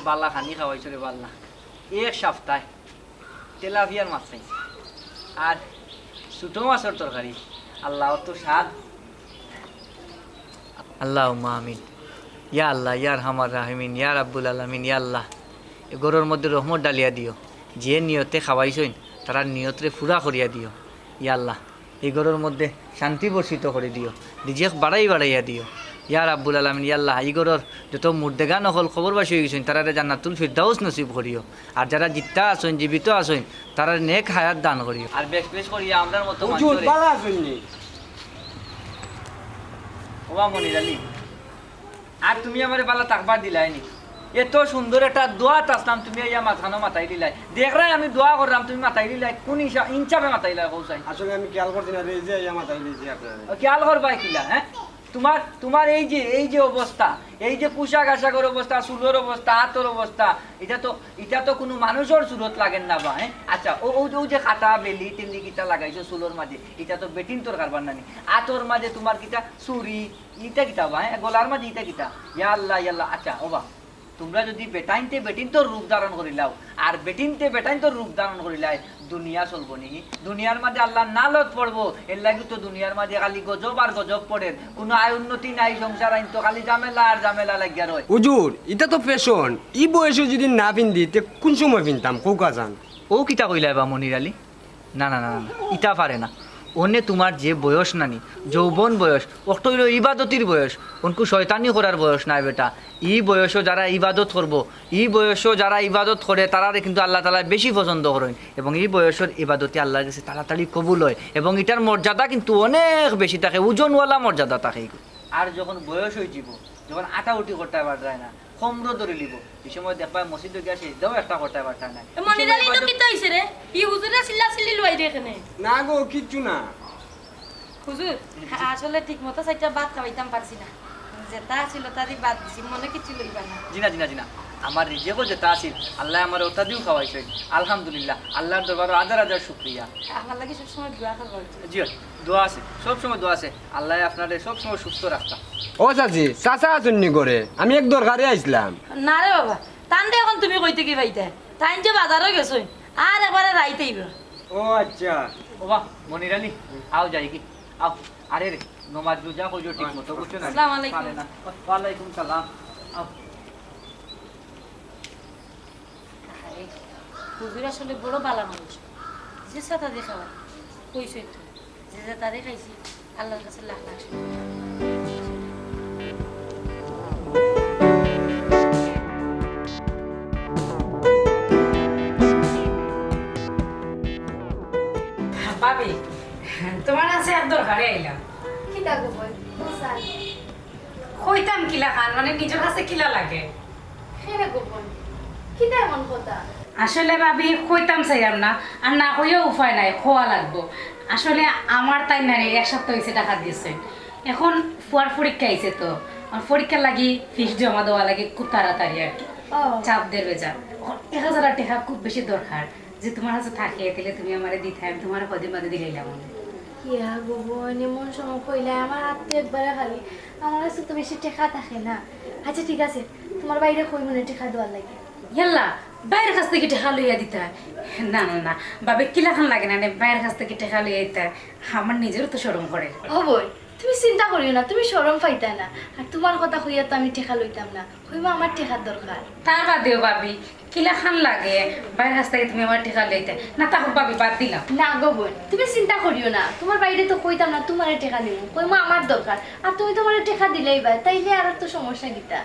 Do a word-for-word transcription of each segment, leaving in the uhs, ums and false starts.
বালা খানি খাওয়াইছো রে বা আল্লাহ। এক সপ্তায় তেলাপিয়ার মাছ খাইছি, আর ছোট মাছর তরকারি। আল্লাহ, অত স্বাদ। আল্লাহুম্মা আমিন। ইয়া আল্লাহ, ইয়া আরহামার রাহিমিন, ইয়া রাব্বুল আলামিন, ইয়া আল্লাহ, এ ঘরর মধ্যে রহমত ডালিয়া দিও। যে নিয়তে খাওয়াইছইন, তারার নিয়তরে পুরা করিয়া দিও। ইয়া আল্লাহ, ই ঘরর মধ্যে শান্তি বর্ষিত করি দিও, রিজিক বাড়াই বাড়াইয়া দিও। ইয়া রাব্বুল আলামিন, ইয়া আল্লাহ, ই ঘরর যত মুর্দেগান অকল কবরবাসী অইগেছইন, তারারে জান্নাতুল ফিরদাউস নসিব করিও। আর যারা জিত্তা আছইন, জীবিত আছইন, তারারে নেক হায়াত দান করিও। আর বেশ বেশ করিয়া আমরার মতো হুজুর, মানষরে বালা আছইন নি? ওবা মনির আলী, আর তুমি আমারে বালা থাকবার দিলায় নি? এত সুন্দর একটা দোয়াত আছলাম, তুমি আইয়া মাঝখানো মাতাই দিলায়। দেখরায় আমি দোয়া কররাম, তুমি মাতাই দিলায়। কোন ইনসা-, ইনসাফে মাতাইলায় কও চাই? আসলে আমি খেয়াল করছি না রে, এই যে আইয়া মাতাই দিছি আপনারে। ও, খেয়াল করবায় কিলা, হ্যাঁ? তোমার, তোমার এই যে, এই যে অবস্থা, এই যে পোশাক আশাকর অবস্থা, চুলর অবস্থা, আতর অবস্থা, ইটা তো, ইটা তো কুনু মানুষর সুরত লাগের না বা, হ্যাঁ? আচ্ছা, ও, ও, ও যে কাটা, বেলি, টেলি কিতা লাগাইছো চুলর মাঝে, ইটা তো বেটিন্তর কারবার নানি। আতর মাঝে তোমার কিতা চুড়ি, ইটা কিতা বা, হ্যাঁ? গলার মাঝে ইটা কিতা? ইয়া আল্লাহ, ইয়া আল্লাহ। আচ্ছা, ওবা, তোমরা যদি বেটাইন্তে বেটিন্তর রূপ ধারণ করিলাও, আর বেটিন্তে বেটাইন্তর রূপ ধারণ করিলায়, দুনিয়া চলবো নি? দুনিয়ার মাঝে আল্লাহর নালত পড়বো। এর লাগি তো দুনিয়ার মাঝে খালি গজব আর গজব পড়ের, কুনু আয় উন্নতি নাই, সংসার আইন তো খালি ঝামেলা আর ঝামেলা লাগিয়া রয়। হুজুর, ইটা তো ফ্যাশন। ই বয়সে যদি না পিন্দি, তে কুন সময় পিনতাম? কউক্কা চান। ও কিতা কইলায় বা মনির আলী? না, না, না, না, না, ইটা পারে না। অনে তোমার যে বয়স নানি, যৌবন বয়স, অকটা অইলো ইবাদতির বয়স, অনকু শয়তানি করার বয়স নায় বেটা। ই বয়সো যারা ইবাদত করবো, ই বয়সো যারা ইবাদত করে, তারারে কিন্তু আল্লাহ তাআলায় বেশি পছন্দ করইন, এবং ই বয়সর ইবাদতে আল্লাহর গেছে তাড়াতাড়ি কবুল অয়, এবং ইটার মর্যাদা কিন্তু অনেক বেশি থাকে, ওজনওয়ালা মর্যাদা থাকে। আর যখন বয়স অইযিবো, যখন আটাউটি করতায় পারতায় না, কমরো ধরিলিবো, ই সময় দেখবায় মসজিদো গিয়া সেজদাও একটা করতায় পারতায় না। এ মনির আলী, ইনো কিতা অইছে রে? ই হুজুরে চিল্লা চিল্লি লইরে কেনে? না গো, কিচ্ছু না। হুজুর, আসলে ঠিক মতো চাইরটা ভাত খাওয়াইতাম পারছি না। যেটা আছিল, ওটা দি বাদ দিছি, মনো কিচ্ছু লইবা না। জি না, জি না, জি না। আমার রিজিকো যেটা আছিল, আল্লায় আমারে ওটা দিও খাওয়াইছইন। আলহামদুলিল্লাহ, আল্লাহর দরবারো হাজার হাজার শুকরিয়া। আমার লাগি সবসময় দোয়া করবা। জি অয়, দোয়া আছে, সবসময় দোয়া আছে। আল্লায় আপনারে সবসময় সুস্থ রাখতা। ও চাচি, চাচা আছইন নি ঘরে? আমি এক দরকারে আইছলাম। না রে বাবা, তানরে অখন তুমি কই থাকি পাইতায়? তাইন যে বাজারো গেছইন, আর একবারে রাইত আইবা। ও আচ্ছা। ওবা, মনির আলী, আও যাইগি, আও। আরে রে, নমাজ রোজা কইরো ঠিক মতো, বুঝছো না? আসসালামু আলাইকুম। পারে না। ওয়ালাইকুম সালাম। আও। আরে, হুজুর আসলে বড় বালা মানুষ। যে সাথে দেখা হয়, কইছইন তো। যে যে তারে খাইছি, আল্লাহর কাছে লাখ লাখ শুকরিয়া। ভাবি, তোমার কাছে এক দরকারে আইলাম। কিতা গো বইন? কইতাম কিলা খান, মানে নিজর কাছে কিলা লাগে? কেনে গো বইন? কিতা এমন কথা? আসলে ভাবি কইতাম চাইরাম না, আর না কইয়াও উপায় নাই, কওয়া লাগবো। আসলে আমার তাইন নানি এক সপ্তাহ অইছে টেকা দিছে। এখন ফুয়ার পরীক্ষা আইছে তো, আর পরীক্ষার লাগি ফিস জমা দেওয়া লাগে খুব তাড়াতাড়ি আর কি। ও। চাপ দের বেজার। এখন এক হাজার টেকা খুব বেশি দরকার। যে তোমার কাছে থাকে, তাইলে তুমি আমারে দিতায়, আমি তোমারে কয়দিন বাদে দিলাইলাম অনে। কিয়া গো বইন, এমন সময় কইলায়, আমার আত তো একবারে খালি, আমার কাছে তো বেশি টেকা থাকে না। আচ্ছা ঠিক আছে, তোমার ভাইরে কইমুনে টেকা দেওয়ার লাগি। ইয়াল্লা, ভাইর কাছ থাকি টেকা লইয়া দিতায়? না, না, না, ভাবি কিলা খান লাগে না নে, ভাইর কাছ থাকি টেকা লইয়া দিতায়, আমার নিজরও তো শরম করে। ও বইন, তুমি চিন্তা করিও না, তুমি শরম পাইতায় না, আর তোমার কথা কইয়া তো আমি টেকা লইতাম না। কইমু আমার টেকার দরকার। তা বাদেও ভাবি, কিলা খান লাগে, ভাইর কাছ থাকি তুমি আমার টেকা লইতায়? না, তা হোক ভাবি, বাদ দিলাম। না গো বইন, তুমি চিন্তা করিও না, তোমার ভাইরে তো কইতাম না তোমারে টেকা দিমু, কইমু আমার দরকার, আর তুমি তোমারে টেকা দিলাইবায়, তাইলে আর তো সমস্যা কিতা?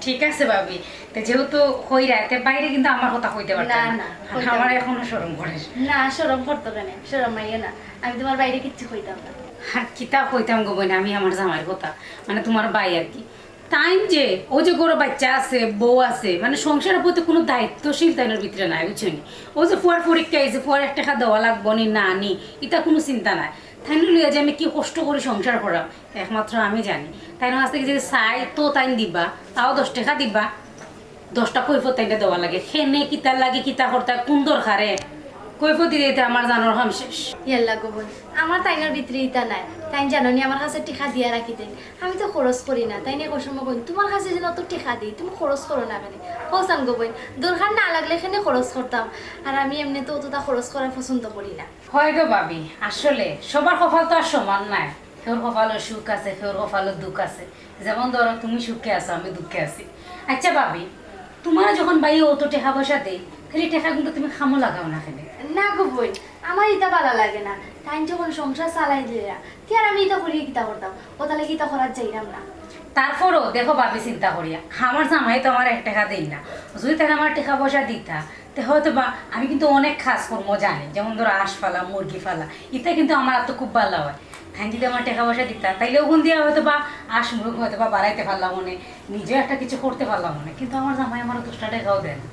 ঠিক আছে ভাবি, তে যেহেতু কইরায়, তে ভাইরে কিন্তু আমার কথা কইতে পারতায় না, না। না, কইতাম আমার না। এখনো শরম করে। না, শরম করতো কেনে? শরম মাইয়া না, আমি তোমার ভাইরে কিচ্ছু কইতাম না। আর কিতা কইতাম গো বইন, আমি আমার জামাইর কথা, মানে তোমার ভাই আর কি। তাইন যে, অউ যে ঘরো বাইচ্চা আছে, বউ আছে, মানে সংসারর প্রতি কুনু দায়িত্বশীল তাইনর ভিতরে নাই, বুঝছো নি? অউ যে ফুয়ার পরীক্ষা আইছে, ফুয়ার এক টেকা দেওয়া লাগবো নি, না নি, ইতা কুনু চিন্তা নাই। তাইনরে লইয়া যে আমি কি কষ্ট করি সংসার করাম, একমাত্র আমি জানি। তাইনর কাছ থাকি যদি চাই, তো তাইন দিবা, তাও দশ টেকা দিবা। দশটা কৈফত তাইনরে দেওয়া লাগে, কেনে, কিতার লাগি, কিতা করতা, কুন দরকারে। কৈফত দিতে দিতে আমার জানোর কাম শেষ। ইয়াল্লা গো বইন, আমার তাইনর ভিতরে ইতা নাই। তাইন জানো নি আমার কাছে টেকা দিয়া রাখি দেইন। আমি তো খরচ করি না। তাইন এক সময় কইন, "তুমার কাছে যেন অত টেকা দেই, তুমি খরচ করো না কেনে?" কও চাইন গো বইন, দরকার না লাগলে কেনে খরচ করতাম। আর আমি এমনে তো অততা খরচ করা পছন্দ করি না। হয় গো ভাবি, আসলে সবার কপাল তো আর সমান নায়। কেউর কপালো সুখ আছে, কেউর কপালো দুঃখ আছে। যেমন ধরো, তুমি সুখে আছো, আমি দুঃখে আছি। আচ্ছা ভাবি, তুমারে যখন ভাইয়ে অত টেকা পয়সা দেই, তাইলে টেকাগুনতা তুমি কামো লাগাও না কেনে? না গো বইন, আমার ইতা ভালা লাগে না। তাইন যখন সংসার চালাইলিরা, তে আর আমি ইতা করিয়া কিতা করতাম? অতার লাগি ইতা করাত যাইরাম না। তারপরও দেখো ভাবি, চিন্তা করিয়া, আমার জামাইয়ে তো আমারে এক টেকা দেইন না। যুদি তাইন আমারে টেকা পয়সা দিতা, তে হয়তো বা আমি কিন্তু অনেক কাজ কর্ম জানি, যেমন ধরো আঁশ ফালা, মুরগি ফালা, ইতা কিন্তু আমার আতো খুব ভালা অয়। তাইন যুদি আমারে টেকা পয়সা দিতা, তাইলে অগুন দিয়া হয়তো বা আঁশ মুরগ হয়তো বা বাড়াইতে পারলাম অনে, নিজেও একটা কিছু করতে পারলাম অনে। কিন্তু আমার জামাইয়ে আমারে দশটা টেকাও দেয় না।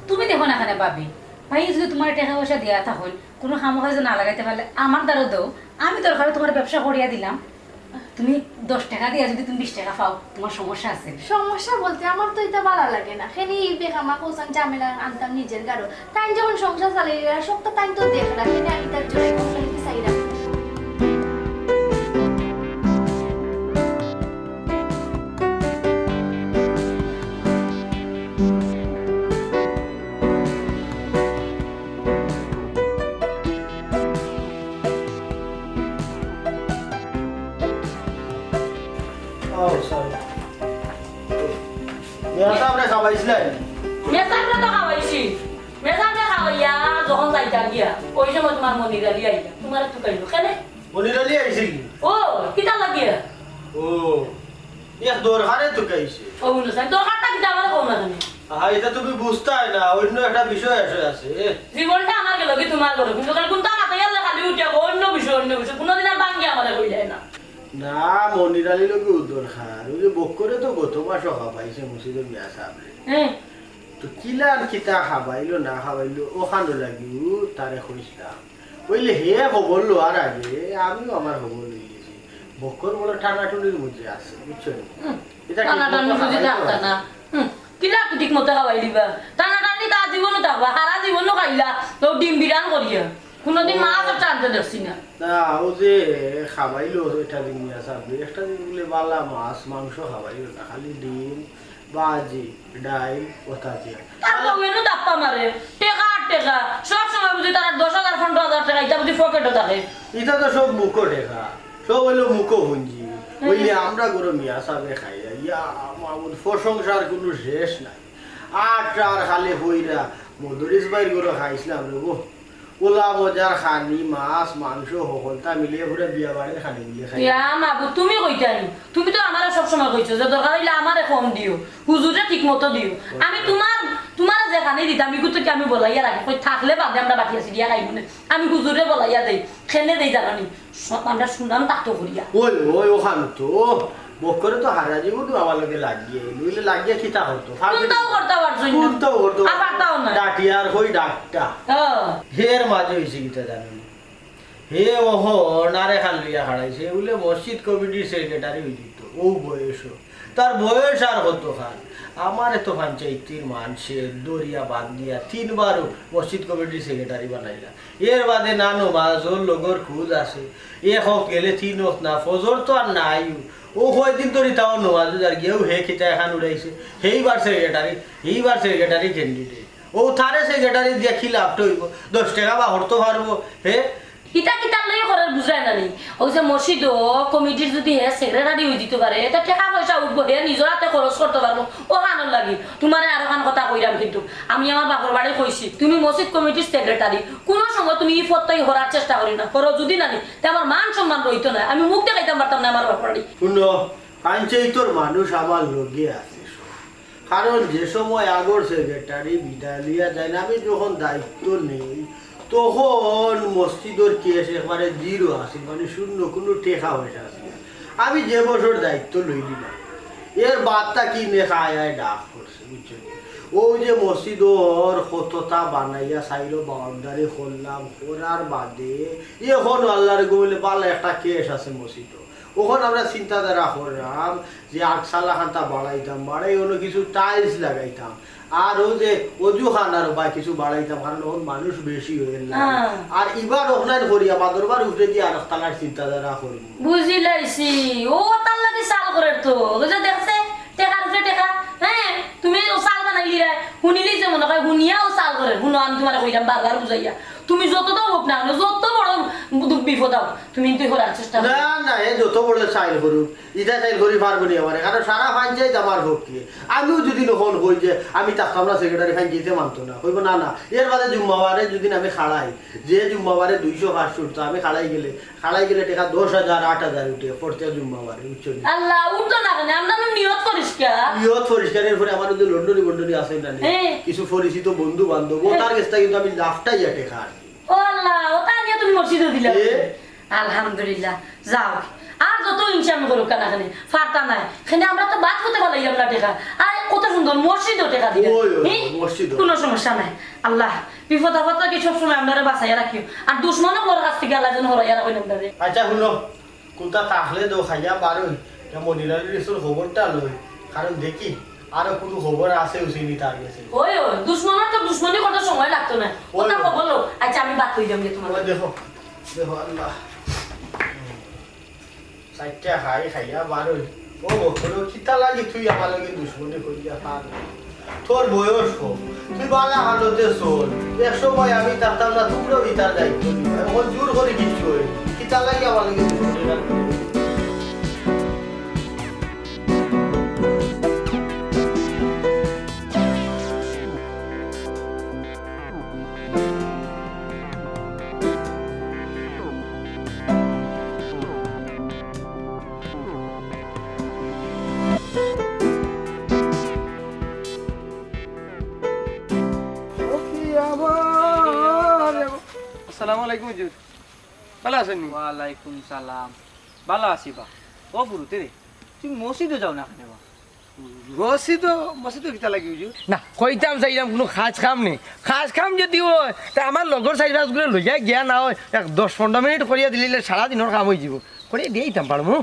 তুমি দেখো না কেনে ভাবি, ভাইয়ে যুদি তুমারে টেকা পয়সা দিয়া থাকইন, কুনু কামো কাজে না লাগাইতে পারলে আমার দ্বারো দেও, আমি দরকার অয় তুমার ব্যবসা করিয়া দিলাম। তুমি দশ টেকা দিয়া যুদি তুমি বিশ টেকা পাও, তুমার সমস্যা আছে নি? সমস্যা বলতে আমার তো ইতা ভালা লাগে না। কেনে ই বেকামা কৌসান ঝামেলা আনতাম নিজর ঘাড়ো। তাইন যখন সংসার চালাইরা, সবতা তাইন তো দেখরা, কেনে আমি তার জন্য সংসার কি চাইরাম? ও, সরি। মেসাবরে খাবাইছিলায়? মেসাবরে তো খাবাইছি। মেসাবরে খাবাইয়া যখন যাইতা গিয়া, ওই সময় তুমার মনির আলী আইলা, তুমারে তুকাইলো। কেনে? মনির আলী আইছিল? ও, কিতা লাগিয়া? ও, এক দরকারে তুকাইছে। ও, বুঝলাম। দরকারটা কিতা আমারে কও না কেনে? আহা, ইতা তুমি বুঝতায় না, অইন্য একটা বিষয় আছে, আছে। জীবনটা আমার গেল কি তুমার গেল, কিন্তু খালি কুনতা মাথায় আনলে খালি উঠিয়া কও, অইন্য বিষয়, অইন্য বিষয়, কুনুদিন আর ভাঙ্গিয়া আমারে কইলায় না। না, মনির আলীর লগেও দরকার। ওই যে বক্করে তো গত মাসও খাবাইছে মসজিদর মেসাবরে। হ্যাঁ। তো কিলান কিতা খাবাইলো না খাবাইলো, অখানর লাগিও তারে কইছলাম। অইলে হে খবর লওয়ার আগে আমিও আমার খবর লইলিছি। বক্কর বড় টানাটুনির মধ্যে আছে, বুঝছো নি? হুম, ইতা ঠিক মতো টানাটানি বুঝি খাবাইতো থাকতা পারে না। না। হুম, কিলা ঠিক মতো খাবাইলিবা? টানাটানি তা জীবনও থাকবা, হারা জীবনও খাইলা, তো ডিম বিরান করিয়া। কুনুদিন মাছ আর টানতে দেখছি না। না, ও যে খাবাইলো একটা দিন মেসাবরে, একটা দিন বুলে বালা মাছ, মাংস খাবাইলো না, খালি ডিম, ভাজি, ডাইল, অতা দিয়া। তার বউয়ে নু দাপ্পা মারে, টেকা আর টেকা, সব সময় বুঝি তার দশ হাজার, পনরো হাজার টেকা, ইতা বুঝি পকেটো থাকে। ইতা তো সব মুখো টেকা, সব অইলো মুখো পুঞ্জি। অইলে আমরা গরু মেসাবে খাইয়া, ইয়া মাবুদ, প্রশংসার কুনু শেষ নাই। আর আর খালি কইরা, মদরিছ ভাইর গরু খাইছলাম রে গো। পোলা মজার খানি, মাছ, মাংস, হকলতা মিলিয়া পুরা বিয়া বাড়ির খানি মিলিয়া খাই। ইয়া মাবুদ, তুমি কইতায় নি? তুমি তো আমারে সব সময় কইছো যে দরকার অইলে আমারে কম দিও, হুজুররে ঠিক মতো দিও। আমি তুমার, তুমারে যে খানি দিতাম, ইগু তো কি আমি বলাইয়া রাখি? কই থাকলে বাদে আমরা বাকি আছি দিয়া খাইমু নে। আমি হুজুররে বলাইয়া দেই, কেনে দেই জানো নি? স-, আমরা শুনাম তাতো করিয়া। ওই, ওই, অখান তো। বক্করে তো হারা জীবন আমার লগে লাগিয়া, নইলে লাগিয়া কিতা করতো? ফালতু কুনটাও করতা পারছইন না। কুনটাও করতো? আর পারতাও না। ডাটিয়ার কই ডাকটা। হ্যাঁ। হের মাঝে অইছে কিতা জানো নি? হে অখন আরেকখান লইয়া খাড়াইছে, বুলে মসজিদ কমিটির সেক্রেটারি অইযিতো, অউ বয়সো। তার বয়স আর কতখান? আমারে তো পঞ্চায়েতর মানষে ধরিয়া বান্ধিয়া তিনবারও মসজিদ কমিটির সেক্রেটারি বানাইলা। এর বাদে না নমাজর লগর খুজ আছে, এক অক্ত গেলে তিন অক্ত না, ফজর তো আর নাইও। অউ কয়দিন ধরি তাও নমাজো যার গিয়াও হে কিতা এখান উড়াইছে, হেইবার সেক্রেটারি, হেইবার সেক্রেটারি ক্যান্ডিডেট। অউ তারে সেক্রেটারি দিয়া কি লাভটা অইবো? দশ টেকা বা করতো পারবো, হে? ইতা কিতার লাগি করের বুঝরায় না নি? অউ যে মসজিদো কমিটির যুদি হে সেক্রেটারি অইযিতো পারে, তে টেকা পয়সা উঠবো, হে নিজর আতে খরচ করতো পারবো, অখানর লাগি। তুমারে আরোখান কথা কইরাম কিন্তু, আমি আমার বাপর বাড়ি কইছি, তুমি মসজিদ কমিটির সেক্রেটারি, কুনু সময় তুমি ই পদ থাকি হরার চেষ্টা করিও না, করো যুদি না নি, তে আমার মান সম্মান রইতো নায়, আমি মুখ দেখাইতাম পারতাম নায় আমার বাপর বাড়ি। হুনো, পঞ্চায়েতর মানুষ আমার লগে আছে, কারণ যে সময় আগর সেক্রেটারি বিদায় লইয়া যাইন, আমি যখন দায়িত্ব নেই, তখন মসজিদর ক্যাশ একবারে জিরো আছিল, মানে শূন্য, কুনু টেকা পয়সা আছিল না। আমি যে বছর দায়িত্ব লইলিলাম, এর বাদ থাকি নে খায় আয় ডাক পড়ছে, বুঝছো নি? অউ যে মসজিদর কততা বানাইয়া সাইডো বাউন্ডারি করলাম, করার বাদে অখন আল্লার হুকুমে বালা একটা ক্যাশ আছে মসজিদো। অখন আমরা চিন্তাধারা করলাম যে আগছালা খানতা বাড়াইতাম, বাড়াই অনো কিছু টাইলস লাগাইতাম। আর অউ যে অজু খানার উপায় কিছু বাড়াইতাম, কারণ অখন মানুষ বেশি অইল না। হ্যাঁ। আর ইবার অখনাইন করিয়া বাদরবার উপরে দিয়া আর তালার চিন্তাধারা করমু। বুঝিলাইছি, অউ তার লাগি চাল করের তো। অউ যে দেখছে, টেকার উপরে টেকা, হ্যাঁ, তুমি অউ চাল বানাইলিরায়, হুনিলেই যে মনো কয়, হুনিয়া অউ চাল করের। হুনো, আমি তুমারে কইলাম বারবার বুঝাইয়া, তুমি যততা অউক না কেনে, যত বড় দু-, বিপদ অউক, তুমি কিন্তু করার চেষ্টা করো। না, না, এ যত বড় চাইল করুক, ইটা চাইল করি পারবো নি আমারে, কারণ সারা পঞ্চায়েত আমার পক্ষে। আমিও যদি অখন কই যে আমি থাকতাম না, সেক্রেটারি পঞ্চায়েতে মানতো না, কইবো, "না, না, এর বাদে জুম্মাবারে যদি আমি খাড়াই, যে জুম্মাবারে দুইশো পাঁচশো উঠতো, আমি খাড়াই গেলে, খাড়াই গেলে টেকা দশ হাজার, আট হাজার উঠে, পড়তে জুম্মাবারে, বুঝছো নি?" আল্লাহ, উঠতো না কেনে? আমরা তো নিয়ত করিস কে? নিয়ত পরিষ্কারের পরে আমার ওই যে লন্ডনি বন্ডনি আছে না নি? হ্যাঁ। কিছু পরিচিত বন্ধু বান্ধব, ও হ্যাঁ। তার কাছ থেকে কিন্তু আমি লাফটাইয়া টেকা আনি। ও আল্লাহ, অতা আনিয়া তুমি মসজিদো দিলা? এ? আলহামদুলিল্লাহ। যাও, আর যত ইনকাম করুক না কেনে, ফারতা নাই। কেনে আমরা তো বাদ করতে পারলাম না টেকা। আর কত সুন্দর মসজিদো টেকা দিলা। ওই, ওই, হি? মসজিদো। কোনো সমস্যা নাই। আল্লাহ, বিপদ আপদ থাকি সবসময় আমরারে বাঁচাইয়া রাখিও। আর দুশমন অকলর কাছ থাকি আল্লাহ যেন হরাইয়া রাখইন আমরারে। আচ্ছা, হুনো, কুন্তা থাকলে দেও, খাইয়া বারই। ইটা মনির আলীর ইসুর খবরটা লই, কারণ দেখি আরো কুনু খবর আছে উসিনি তার গেছে। ওই, ওই, দুশমনর তো দুশমনি করতে সময় লাগতো না। ওই, ওটা ওই। খবর লও। আচ্ছা, আমি বাদ কই দিলাম যে তোমার। ওই দেখো, দেখো আল্লাহ। চাইরটা খাই, খাইয়া বারই। ও বকরো, কিতা লাগি তুই আমার লগে দুশমনি করিয়া থাকস? তোর বয়স কম, তুই বালা হালতে চল। এক সময় আমি থাকতাম না, তুমরা ভিতর দায়িত্ব নিবা। অখন জোর করি কিচ্ছু অয় না। কিতা লাগি আমার লগে দুশমনি করস? আসসালামু আলাইকুম হুজুর। ভালা আছইন নি? ওয়ালাইকুম সালাম। ভালা আছি বা। ও গুরু, তে রে, তুমি মসজিদো যাও না কেনে বা? মসজিদো, মসজিদো কিতা লাগি হুজুর? না, কইতাম চাইরাম কুনু কাজ কাম নাই। কাজ কাম যদি অয়, তে আমার লগর চাইর পাঁচ গুরে লইয়া গিয়া না অয়, এক দশ পনরো মিনিট করিয়া দিলে সারা দিনর কাম অইযিবো। করিয়া দিয়াইতাম পারমু।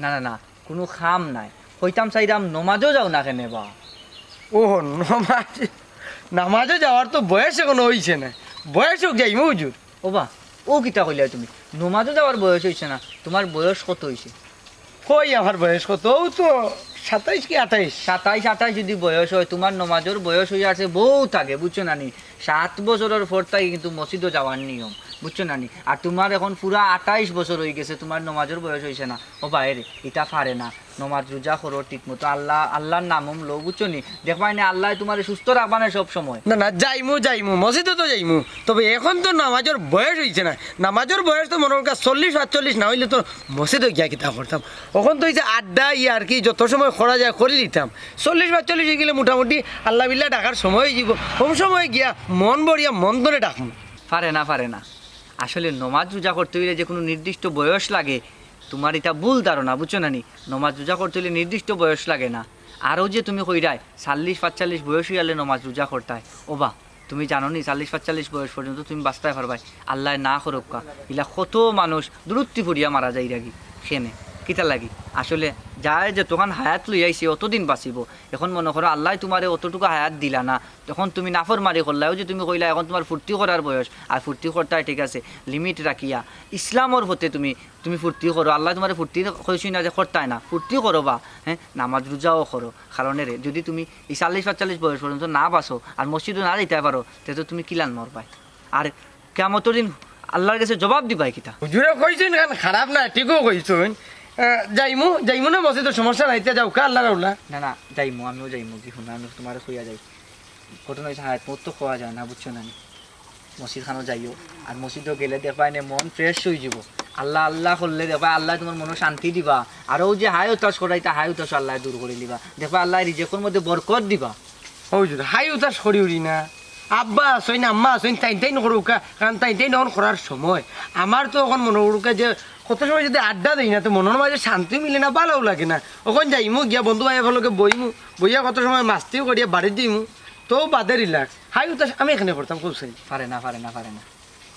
না, না, না, কুনু কাম নাই। কইতাম চাইরাম নমাজো যাও না কেনে বা? ও, নমাজ, নমাজো যাওয়ার তো বয়স অখনো অইছে না। বয়স অউক যাইমু হুজুর। ও বা, অউ কিতা কইলায় তুমি? নমাজো যাওয়ার বয়স অইছে না, তুমার বয়স কত অইছে? কই আমার বয়স কত? অউ তো সাতাইশ কি আটাইশ। সাতাইশ আটাইশ যদি বয়স অয়, তুমার নমাজর বয়স অইয়া আছে বউত আগে, বুঝছো না নি? সাত বছরর পর থাকি কিন্তু মসজিদো যাওয়ার নিয়ম, বুঝছো না নি? আর তুমার অখন পুরা আটাইশ বছর অইগেছে, তুমার নমাজর বয়স অইছে না। ও বা এরে, ইটা পারে না। নমাজ রোজা করো ঠিক মতো, আল্লাহ, আল্লাহর নাম উম লও, বুঝছো নি? দেখবায় নে আল্লায় তুমারে সুস্থ রাখবা না সব সময়। না, না, যাইমু, যাইমু, মসজিদো তো যাইমু। তবে অখন তো নমাজর বয়স অইছে না। নমাজর বয়স তো মনো করউক্কা চল্লিশ পাঁচচল্লিশ না অইলে তো মসজিদো গিয়া কিতা করতাম। অখন তো অইছে আড্ডা, ইয়ার্কি, যত সময় করা যায় করি দিতাম। চল্লিশ পাঁচচল্লিশ অইগেলে মোটামুটি আল্লাহ বিল্লাহ ডাকার সময় অইযিবো। কম সময় গিয়া মন ভরিয়া মন ধরে ডাকমু। পারে না, পারে না। আসলে নমাজ রোজা করতে অইলে যে কুনু নির্দিষ্ট বয়স লাগে, তুমার ইটা ভুল ধারণা, বুঝছো না নি? নমাজ রোজা করতে অইলে নির্দিষ্ট বয়স লাগে না। আরও যে তুমি কইরায়, চল্লিশ পাঁচচল্লিশ বয়স অইয়ালে নমাজ রোজা করতায়। ও বা, তুমি জানো নি, চল্লিশ পাঁচচল্লিশ বয়স পর্যন্ত তুমি বাঁচতায় পারবায়? আল্লায় না করউক্কা, ইলা কত মানুষ দুরুত্তি পড়িয়া মারা যাইরাগি। কেনে? কিতা লাগি? আসলে যার যতখান হায়াত লইয়া আইছে, অতদিন বাঁচিবো। অখন মনো করো, আল্লায় তুমারে অতটুকু হায়াত দিলা না, তখন তুমি নাফরমানি করলায়। অউ যে তুমি কইলায়, অখন তুমার ফুর্তি করার বয়স, আর ফুর্তি করতায় ঠিক আছে, limit রাখিয়া ইসলামর পথে তুমি তুমি ফুর্তি করো, আল্লায় তুমারে ফুর্তি কইছইন না যে করতায় না, ফুর্তি করো বা, হ্যাঁ, নমাজ রোজাও করো। কারণ এরে, যদি তুমি ই চল্লিশ পাঁচচল্লিশ বয়স পর্যন্ত না বাঁচো আর মসজিদো না যাইতায় পারো, তে তো তুমি কিলান মরবায়। আর কিয়ামতর দিন আল্লার গেছে জবাব দিবায় কিতা? হুজুরে কইছইন খান খারাপ না, ঠিকউ কইছইন। আহ, যাইমু, যাইমু না মসজিদো, সমস্যা নাই, তে যাউক্কা, আল্লার আওলা। না, না, যাইমু, আমিও যাইমু, কি হুনো, আমি তুমারে কইয়া যাই। ঘটনা অইছে, হায়াত মউত তো কওয়া যায় না, বুঝছো না নি? মসজিদ খানো যাইও, আর মসজিদো গেলে দেখবায় নে মন fresh অইযিবো। আল্লাহ আল্লাহ করলে দেখবায় আল্লায় তুমার মনো শান্তি দিবা। আর অউ যে হায় হুতাশ করাইতা, হায় হুতাশ আল্লায় দূর করি দিবা। দেখবায় আল্লায় রিজিকর মধ্যে বরকত দিবা। অউ যে হায় হুতাশ করি উরি না। আব্বা আছইন, আম্মা আছইন, তাইন তাইন করউক্কা, কারণ তাইন তাইন অখন করার সময়। আমার তো অখন মনো করউক্কা যে কত সময় যদি আড্ডা দেই না, তে মনর মাঝে শান্তি মিলে না, ভালাও লাগে না। অখন যাইমু, গিয়া বন্ধু ভাই অকলর লগে বইমু, বইয়া কত সময় মাস্তিও করিয়া বাড়িত যাইমু, তো বাদে relax। হায় হুতাশ আমি কেনে করতাম, কও চাই। পারে না, পারে না, পারে না।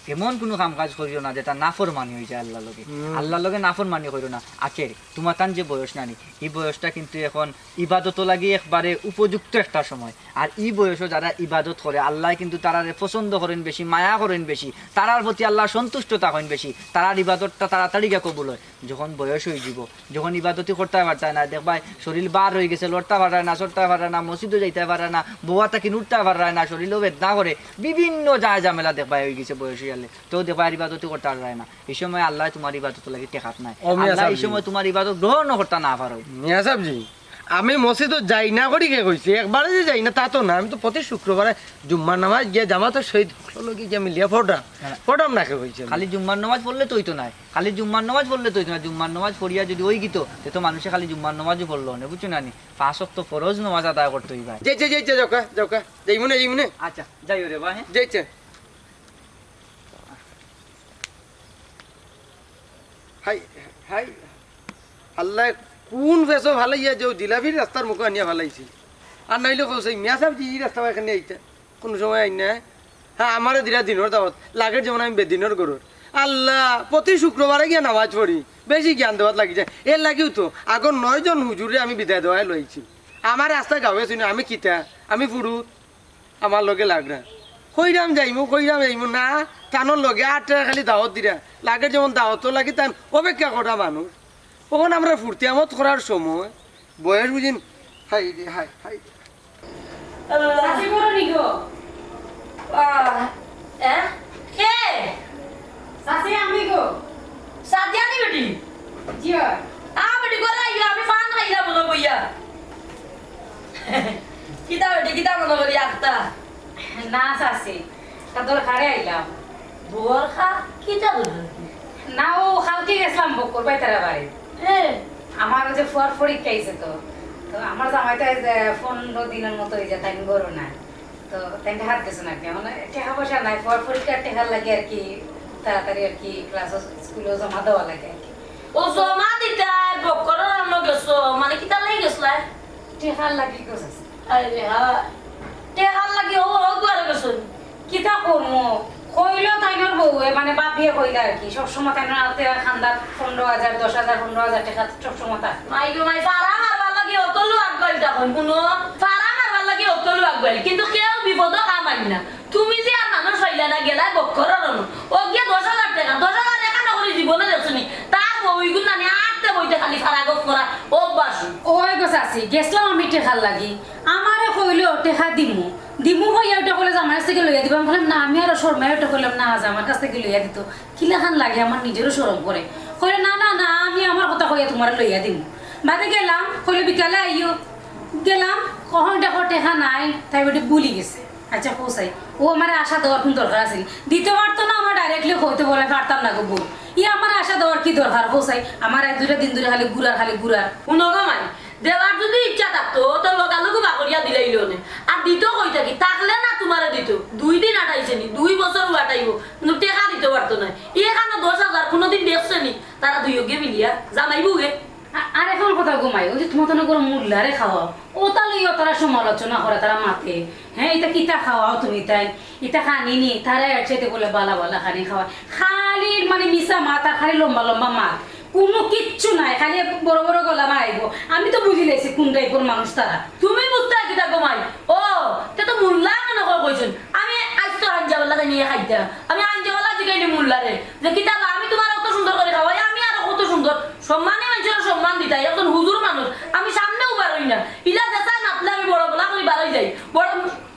এমন কুনু কাম কাজ করিও না যেটা নাফরমানি অইযায় আল্লার লগে। হুম। আল্লার লগে নাফরমানি করিও না। আখের তুমার তান যে বয়স নানি, ই বয়সটা কিন্তু এখন ইবাদতর লাগি একবারে উপযুক্ত একটা সময়। আর ই বয়সো যারা ইবাদত করে, আল্লায় কিন্তু তারারে পছন্দ করইন বেশি, মায়া করইন বেশি, তারার প্রতি আল্লার সন্তুষ্ট থাকইন বেশি, তারার ইবাদতটা তাড়াতাড়ি গিয়া কবুল অয়। যখন বয়স অইযিবো, যখন ইবাদতি করতায় পারতায় না, দেখবায় শরীল বার অইগেছে, লড়তা পাররায় না, চড়তা পাররায় না, মসজিদো যাইতা পাররায় না, বওয়া থাকি উঠতা পাররায় না, শরীলো বেদনা করে, বিভিন্ন যায় ঝামেলা দেখবায় অইগেছে বয়স অইয়ারলে, তেউ দেখবায় আর ইবাদতি করতা পাররায় না। ই সময় আল্লায় তুমার ইবাদতর লাগি টেকাত নায়। ও মিয়া আল্লায় ই সাবজি। সময় তুমার ইবাদত গ্রহণও করতা না পারইন। মিয়া সাবজি, আমি মসজিদো যাই না করি কে কইছি? একবারে যে যাই না তা তো না, আমি তো প্রতি শুক্রবারে জুম্মার নামাজ গিয়া জামাতর সহিত হকলর লগে গিয়া মিলিয়া পড়রাম। হ্যাঁ। পড়রাম না কে কইছি আমি? খালি জুম্মার নামাজ পড়লে তো অইতো নায়, খালি জুম্মার নামাজ পড়লে তো অইতো নায়। জুম্মার নামাজ পড়িয়া যুদি অইগিতো, তে তো মানষে খালি জুম্মার নামাজউ পড়লো অনে, বুঝছো না নি? পাঁচ ওয়াক্ত ফরজ নামাজ আদায় করতো অইবায়। যে, যে, যে, যে, যাউক্কা, যাউক্কা, যাইমু নে, যাইমু নে। আচ্ছা, যাইও রে বা, হ্যাঁ? যে, যে। হায়, হায়, আল্লায় কুন ফেছো ফালাইয়া যে অউ জিলাপির রাস্তার মুখো আনিয়া ফালাইছে। আর নাইলে কও চাই, মিয়া সাবজি ই রাস্তা বায় কেনে আইতা? কুনু সময় আইন না? হ্যাঁ, আমারে দিরা দিনর দাওয়াত, লাগের যেমন আমি বেদিনর ঘরর। আল্লাহ, প্রতি শুক্রবারে গিয়া নামাজ পড়ি, বেশি জ্ঞান দেওয়াত লাগি যায়। এর লাগিউ তো আগর নয়জন হুজুররে আমি বিদায় দেওয়ায় লইছি। আমার রাস্তায় গাওয়ে চিনো, আমি কিতা? আমি ফুরুত। আমার লগে লাগরা। কইরাম যাইমু, কইরাম যাইমু, না, তানর লগে আটটা খালি দাওয়াত দিরা। লাগের যেমন দাওয়াতর লাগি তান অপেক্ষা করা মানুষ। অখন আমরা ফুর্তি আমোদ করার সময়, বয়স বুঝিন, হায় রে, হায়, হায় রে। আল্লাহ। চাচি বড় নি গো? আহ, এ? কে? চাচি আমি গো। সাদিয়া নি বেটি? জি অয়। আ বেটি, ঘরো আইও, আমি পান খাইরাম বলো বইয়া। কিতা বেটি, কিতা মনো করি আখতা? না চাচি, একটা দরকারে আইলাম। দরকার? কিতা দরকার? না, অউ কালকে গেছলাম বক্কর ভাইতারা বাড়ি। এ? আমার অউ যে ফুয়ার পরীক্ষা অইছে তো, তো আমার জামাইটা যে পনরো দিনর মতো অইযায় তাইন ঘরো নাই। তো তাইন টেকা দিছে না কি, মানে টেকা পয়সা নাই, ফুয়ার পরীক্ষার টেকার লাগি আর কি, তাড়াতাড়ি আর কি ক্লাসো স্কুলো জমা দেওয়া লাগে আর কি। ও জমা দিতায় বক্করর অনো গেছো, মানে কিতার লাগি গেছলায়? টেকার লাগি গেছে। আরে হায়, টেকার লাগি ও, ও দুয়ারে গেছো নি? কিতা করমু? কইলো তাইনর বউয়ে, মানে বাপিয়ে কইলা আর কি, সবসময় তাইনর আতে খান্দাত পনরো হাজার, দশ হাজার, পনরো হাজার টেকা সবসময় থাকে। মাই গো মাই, ফারা মারবার লাগি অত লুয়াক গইলটা কই, হুনো? ফারা মারবার লাগি অত লুয়াক গইল, কিন্তু কেউ বিপদো কাম আইন না। তুমি যে আর মানুষ পাইলা না, গেলায় বক্করর অনো। ও গিয়া দশ হাজার টেকা, দশ হাজার টেকা নকরি জীবনে দেখছো নি? তার বউ ইগুন নানি আটতে বইতে খালি ফারা গপ করা অভ্যাস। ওই গো চাচি, গেছলাম আমি টেকার লাগি। আমারে কইলো, "টেকা দিমু।" দিমু কইয়া ওটা কইলে যে আমার কাছ থাকি লইয়া দিবা। আমি কইলাম, "না, আমি আরো শরমাই ওটা কইলাম, না, আজ আমার কাছ থাকি লইয়া দিতো। কিলাখান লাগে, আমার নিজেরও শরম করে।" কইলো, "না, না, না, আমি আমার কথা কইয়া তুমারে লইয়া দিমু।" বাদে গেলাম, কইলো, "বিকালে আইও।" গেলাম, কখন দেখো টেকা নাই, তাই বেটি ভুলি গেছে। আচ্ছা, কও চাই, ও আমারে আশা দেওয়ার কুন দরকার আছিল? দিতো পারতো না, আমারে directly কইতো বলে, "পারতাম না গো বইন।" ই আমারে আশা দেওয়ার কি দরকার, কও চাই? আমার এক দুইটা দিন ধরি খালি ঘুরার, খালি ঘুরার। হুনো গো মাই, দেওয়ার যুদি ইচ্ছা থাকতো, তো লগালগু বাকরিয়া দিলাইলো নে। আর দিতো কই থাকি? থাকলে না তুমারে দিতো। দুই দিন আটাইছে নি, দুই বছর আটাইবো, কিন্তু টেকা দিতো পারতো নায়। এখানো দশ হাজার কুনুদিন দেখছে নি? তারা দুইওগে মিলিয়া, জামাই বউয়ে। আ-, আর এখন কথা গো মাই, ওই যে তুমার তো না করে মুল্লারে খাওয়াও, ওটা লইয়া তারা সমালোচনা করে, তারা মাতে, "হ্যাঁ, ইটা কিতা খাওয়াও তুমি তাইন? ইটা খানি নি?" তারা এর চাইতে বলে বালা বালা খানি খাওয়ায়। খালি মানে মিছা মাত আর খালি লম্বা লম্বা মাত, কুনু কিচ্ছু নাই, খালি বড় বড় গলা মারাইবো। আমি তো বুঝি লাইছি কুন টাইপর মানুষ তারা। তুমি বুঝতায় কিতা গো মাই? ও, তে তো মুল্লা মনে করে কইছইন। আমি আইজ তো আঞ্জাবালা নিয়া খাইতাম। আমি আঞ্জাবালা জিগাইলি মুল্লারে যে, "কিতা বা, আমি তুমারে অত সুন্দর করি খাওয়াই, আমি আরো কত সুন্দর।" সম্মানী মানষরে সম্মান দিতায়, একজন হুজুর মানুষ। আমি সামনেউ বারই না। ইলা যেতায় মাতলে আমি বড় গলা করি বারই যাই। বড়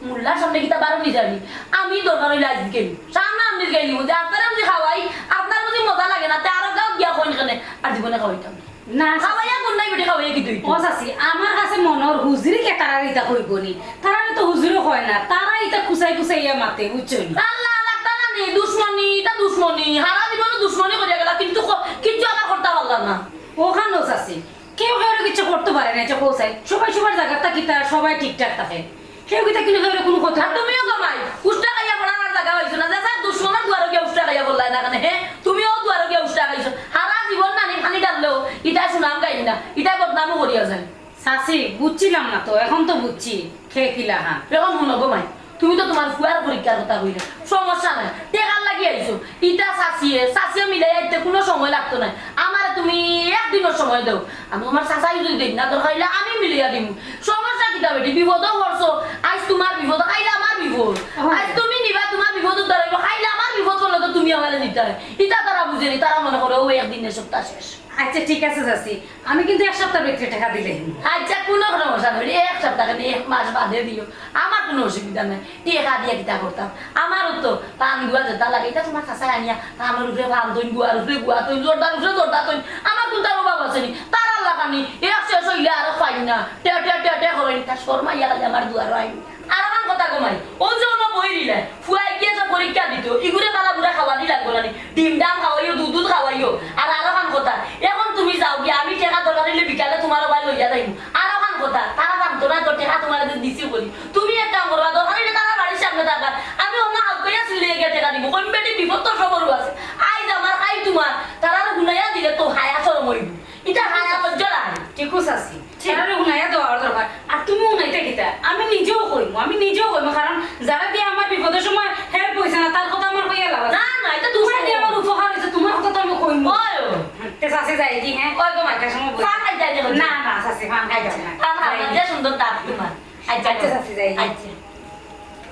মুল্লার সামনে কিতা বারনি যাইনি? আমি দরকার অইলে আইজ গেলি। সামনে আমি গেলি, যে, "আপনারে বুঝি খাওয়াই, আপনার বুঝি মজা লাগে না, তে আরো গাঁও গিয়া কইন কেনে?" আর জীবনে খাওয়াইতাম না। না, খাওয়াইয়া গুণ নাই বেটি, খাওয়াইয়া কিতা অইতো? ও চাচি, আমার কাছে মনে অর হুজুরে কে তারারে ইতা কইবো নি? তারারে তো হুজুরে কয় না, তারা ইতা কুচাই কুচাইয়া মাতে, বুঝছো নি? আল্লাহ, লাগতা না নি, দুশমনি, ইতা দুশমনি, হারা জীবনে দুশমনি করিয়া গেলা, কিন্তু ক-, কিচ্ছু আবার করতা পারলা না। ওখানো চাচি, কেউ কেউরে কিচ্ছু করতো পারে না, ইটা কও চাই। সবাই সবার জাগাত থাকি তারা সবাই ঠিকঠাক থাকে। কেউ কিতা কিন্তু কেউরে কুনু কথা আর তুমিও গো মাই, উষ্টা খাইয়া পড়ার আর জাগা পাইছো না। যে স্যার দুশমনর দুয়ারো গিয়া উষ্টা খাইয়া পড়লায় না কেনে, হে? তুমিও দুয়ারো গিয়া উষ্টা খাইছো। হারা জীবন নানি পানি ঢাললেও, ইটা সুনাম গাইন না, ইটা বদনামও করিয়া যায়। চাচি, বুঝছিলাম না তো, এখন তো বুঝছি, কে কিলাখান। এখন হুনো গো মাই, তুমি তো তুমার ফুয়ার পরীক্ষার কথা কইলে, সমস্যা নাই, টেকার লাগি আইছো। ইতা চাচিয়ে, চাচিয়ে মিলাই আইতে কুনু সময় লাগতো নায়। আমারে তুমি একদিনর সময় দেও। আমি আমার চাচাই যদি দেইন না, দরকার অইলে আমি মিলাইয়া দিমু। সমস্যা কিতা বেটি? বিপদো পড়ছো, আইজ তুমার বিপদ, কাইল আমার বিপদ। অয়। আইজ তুমি নিবা, তুমার বিপদ উদ্ধার অইবো, কাইল আমার বিপদ পড়লে তো তুমি আমারে নিতায়। ইতা তারা বুঝে নি, তারা মনে করে, "ও একদিনে সবটা শেষ।" আচ্ছা, ঠিক আছে চাচি, আমি কিন্তু এক সপ্তাহর ভিতরে টেকা দিলে। আচ্ছা, কুনু সমস্যা নাই, এক সপ্তাহ কেনে, এক মাস বাদে দিও, আমার কুনু অসুবিধা নাই। টেকা দিয়া কিতা করতাম? আমারও তো পান গুয়া যেতা লাগে, ইতা তুমার চাচায় আনিয়া পানর উপরে পান থইন, গুয়ার উপরে গুয়া থইন, জর্দার উপরে জর্দা থইন। আমার কুনটার অভাব আছে নি? তারার লাখান নি, এক শেষ অইলে আরো পাইন না। টে, টে, টে, টে করইন, ইতা শরমাইয়া খালি আমার দুয়ারো আইন। আরোখান কথা গো মাই, অউ যে অনো বই দিলে, ফুয়ায় গিয়া যে পরীক্ষা দিতো, ইগুরে বালা বুরা খাওয়ানি লাগবো না নি? ডিম ডাম খাওয়াইও, দুধ দুধ খাওয়াইও। আর আরোখান কথা, এখন তুমি যাও গিয়া, আমি টেকা দরকার অইলে বিকালে তুমার বায় লইয়া যাইমু। আরোখান কথা, তারা জানতো না তো টেকা তুমারে যে দিছি বলি। তুমি এক কাম করবা, দরকার অইলে তারার বাড়ির সামনে থাকবা। আমি অনো হালকা আছি লইয়া গিয়া টেকা দিমু। কইমু বেটি বিপদ তো সবরও আছে। আইজ আমার, কাইল তুমার, তারারে হুনাইয়া দিলে তো হায়া শরম অইবো। ইটা হায়া লজ্জা লাগে। ঠিকউ চাচি। ঠিক। তারারে হুনাইয়া দেওয়ার দরকার। আর তুমি হুনাইতে কিতা? আমি নিজেও কইমু, আমি নিজেও কইমু, কারণ যারা দিয়া আমার বিপদর সময় help অইছে না, তার কথা আমার কইয়া লাভ আছে। না, না, ইটা তো তুমার দিয়া আমার উপকার অইছে, তুমার কথা তো আমি কইমু। ওই, ওই। তে চাচি যাই দি, হ্যাঁ? ওই গো, মাইকা সময় বলি। পান খাইতে আইতে বলছি। না, না, চাচি, পান খাইতাম না। পান খাইতাম না, যে সুন্দর দাঁত তুমার। আচ্ছা, আচ্ছা, গো। চাচি, যাই। আচ্ছা।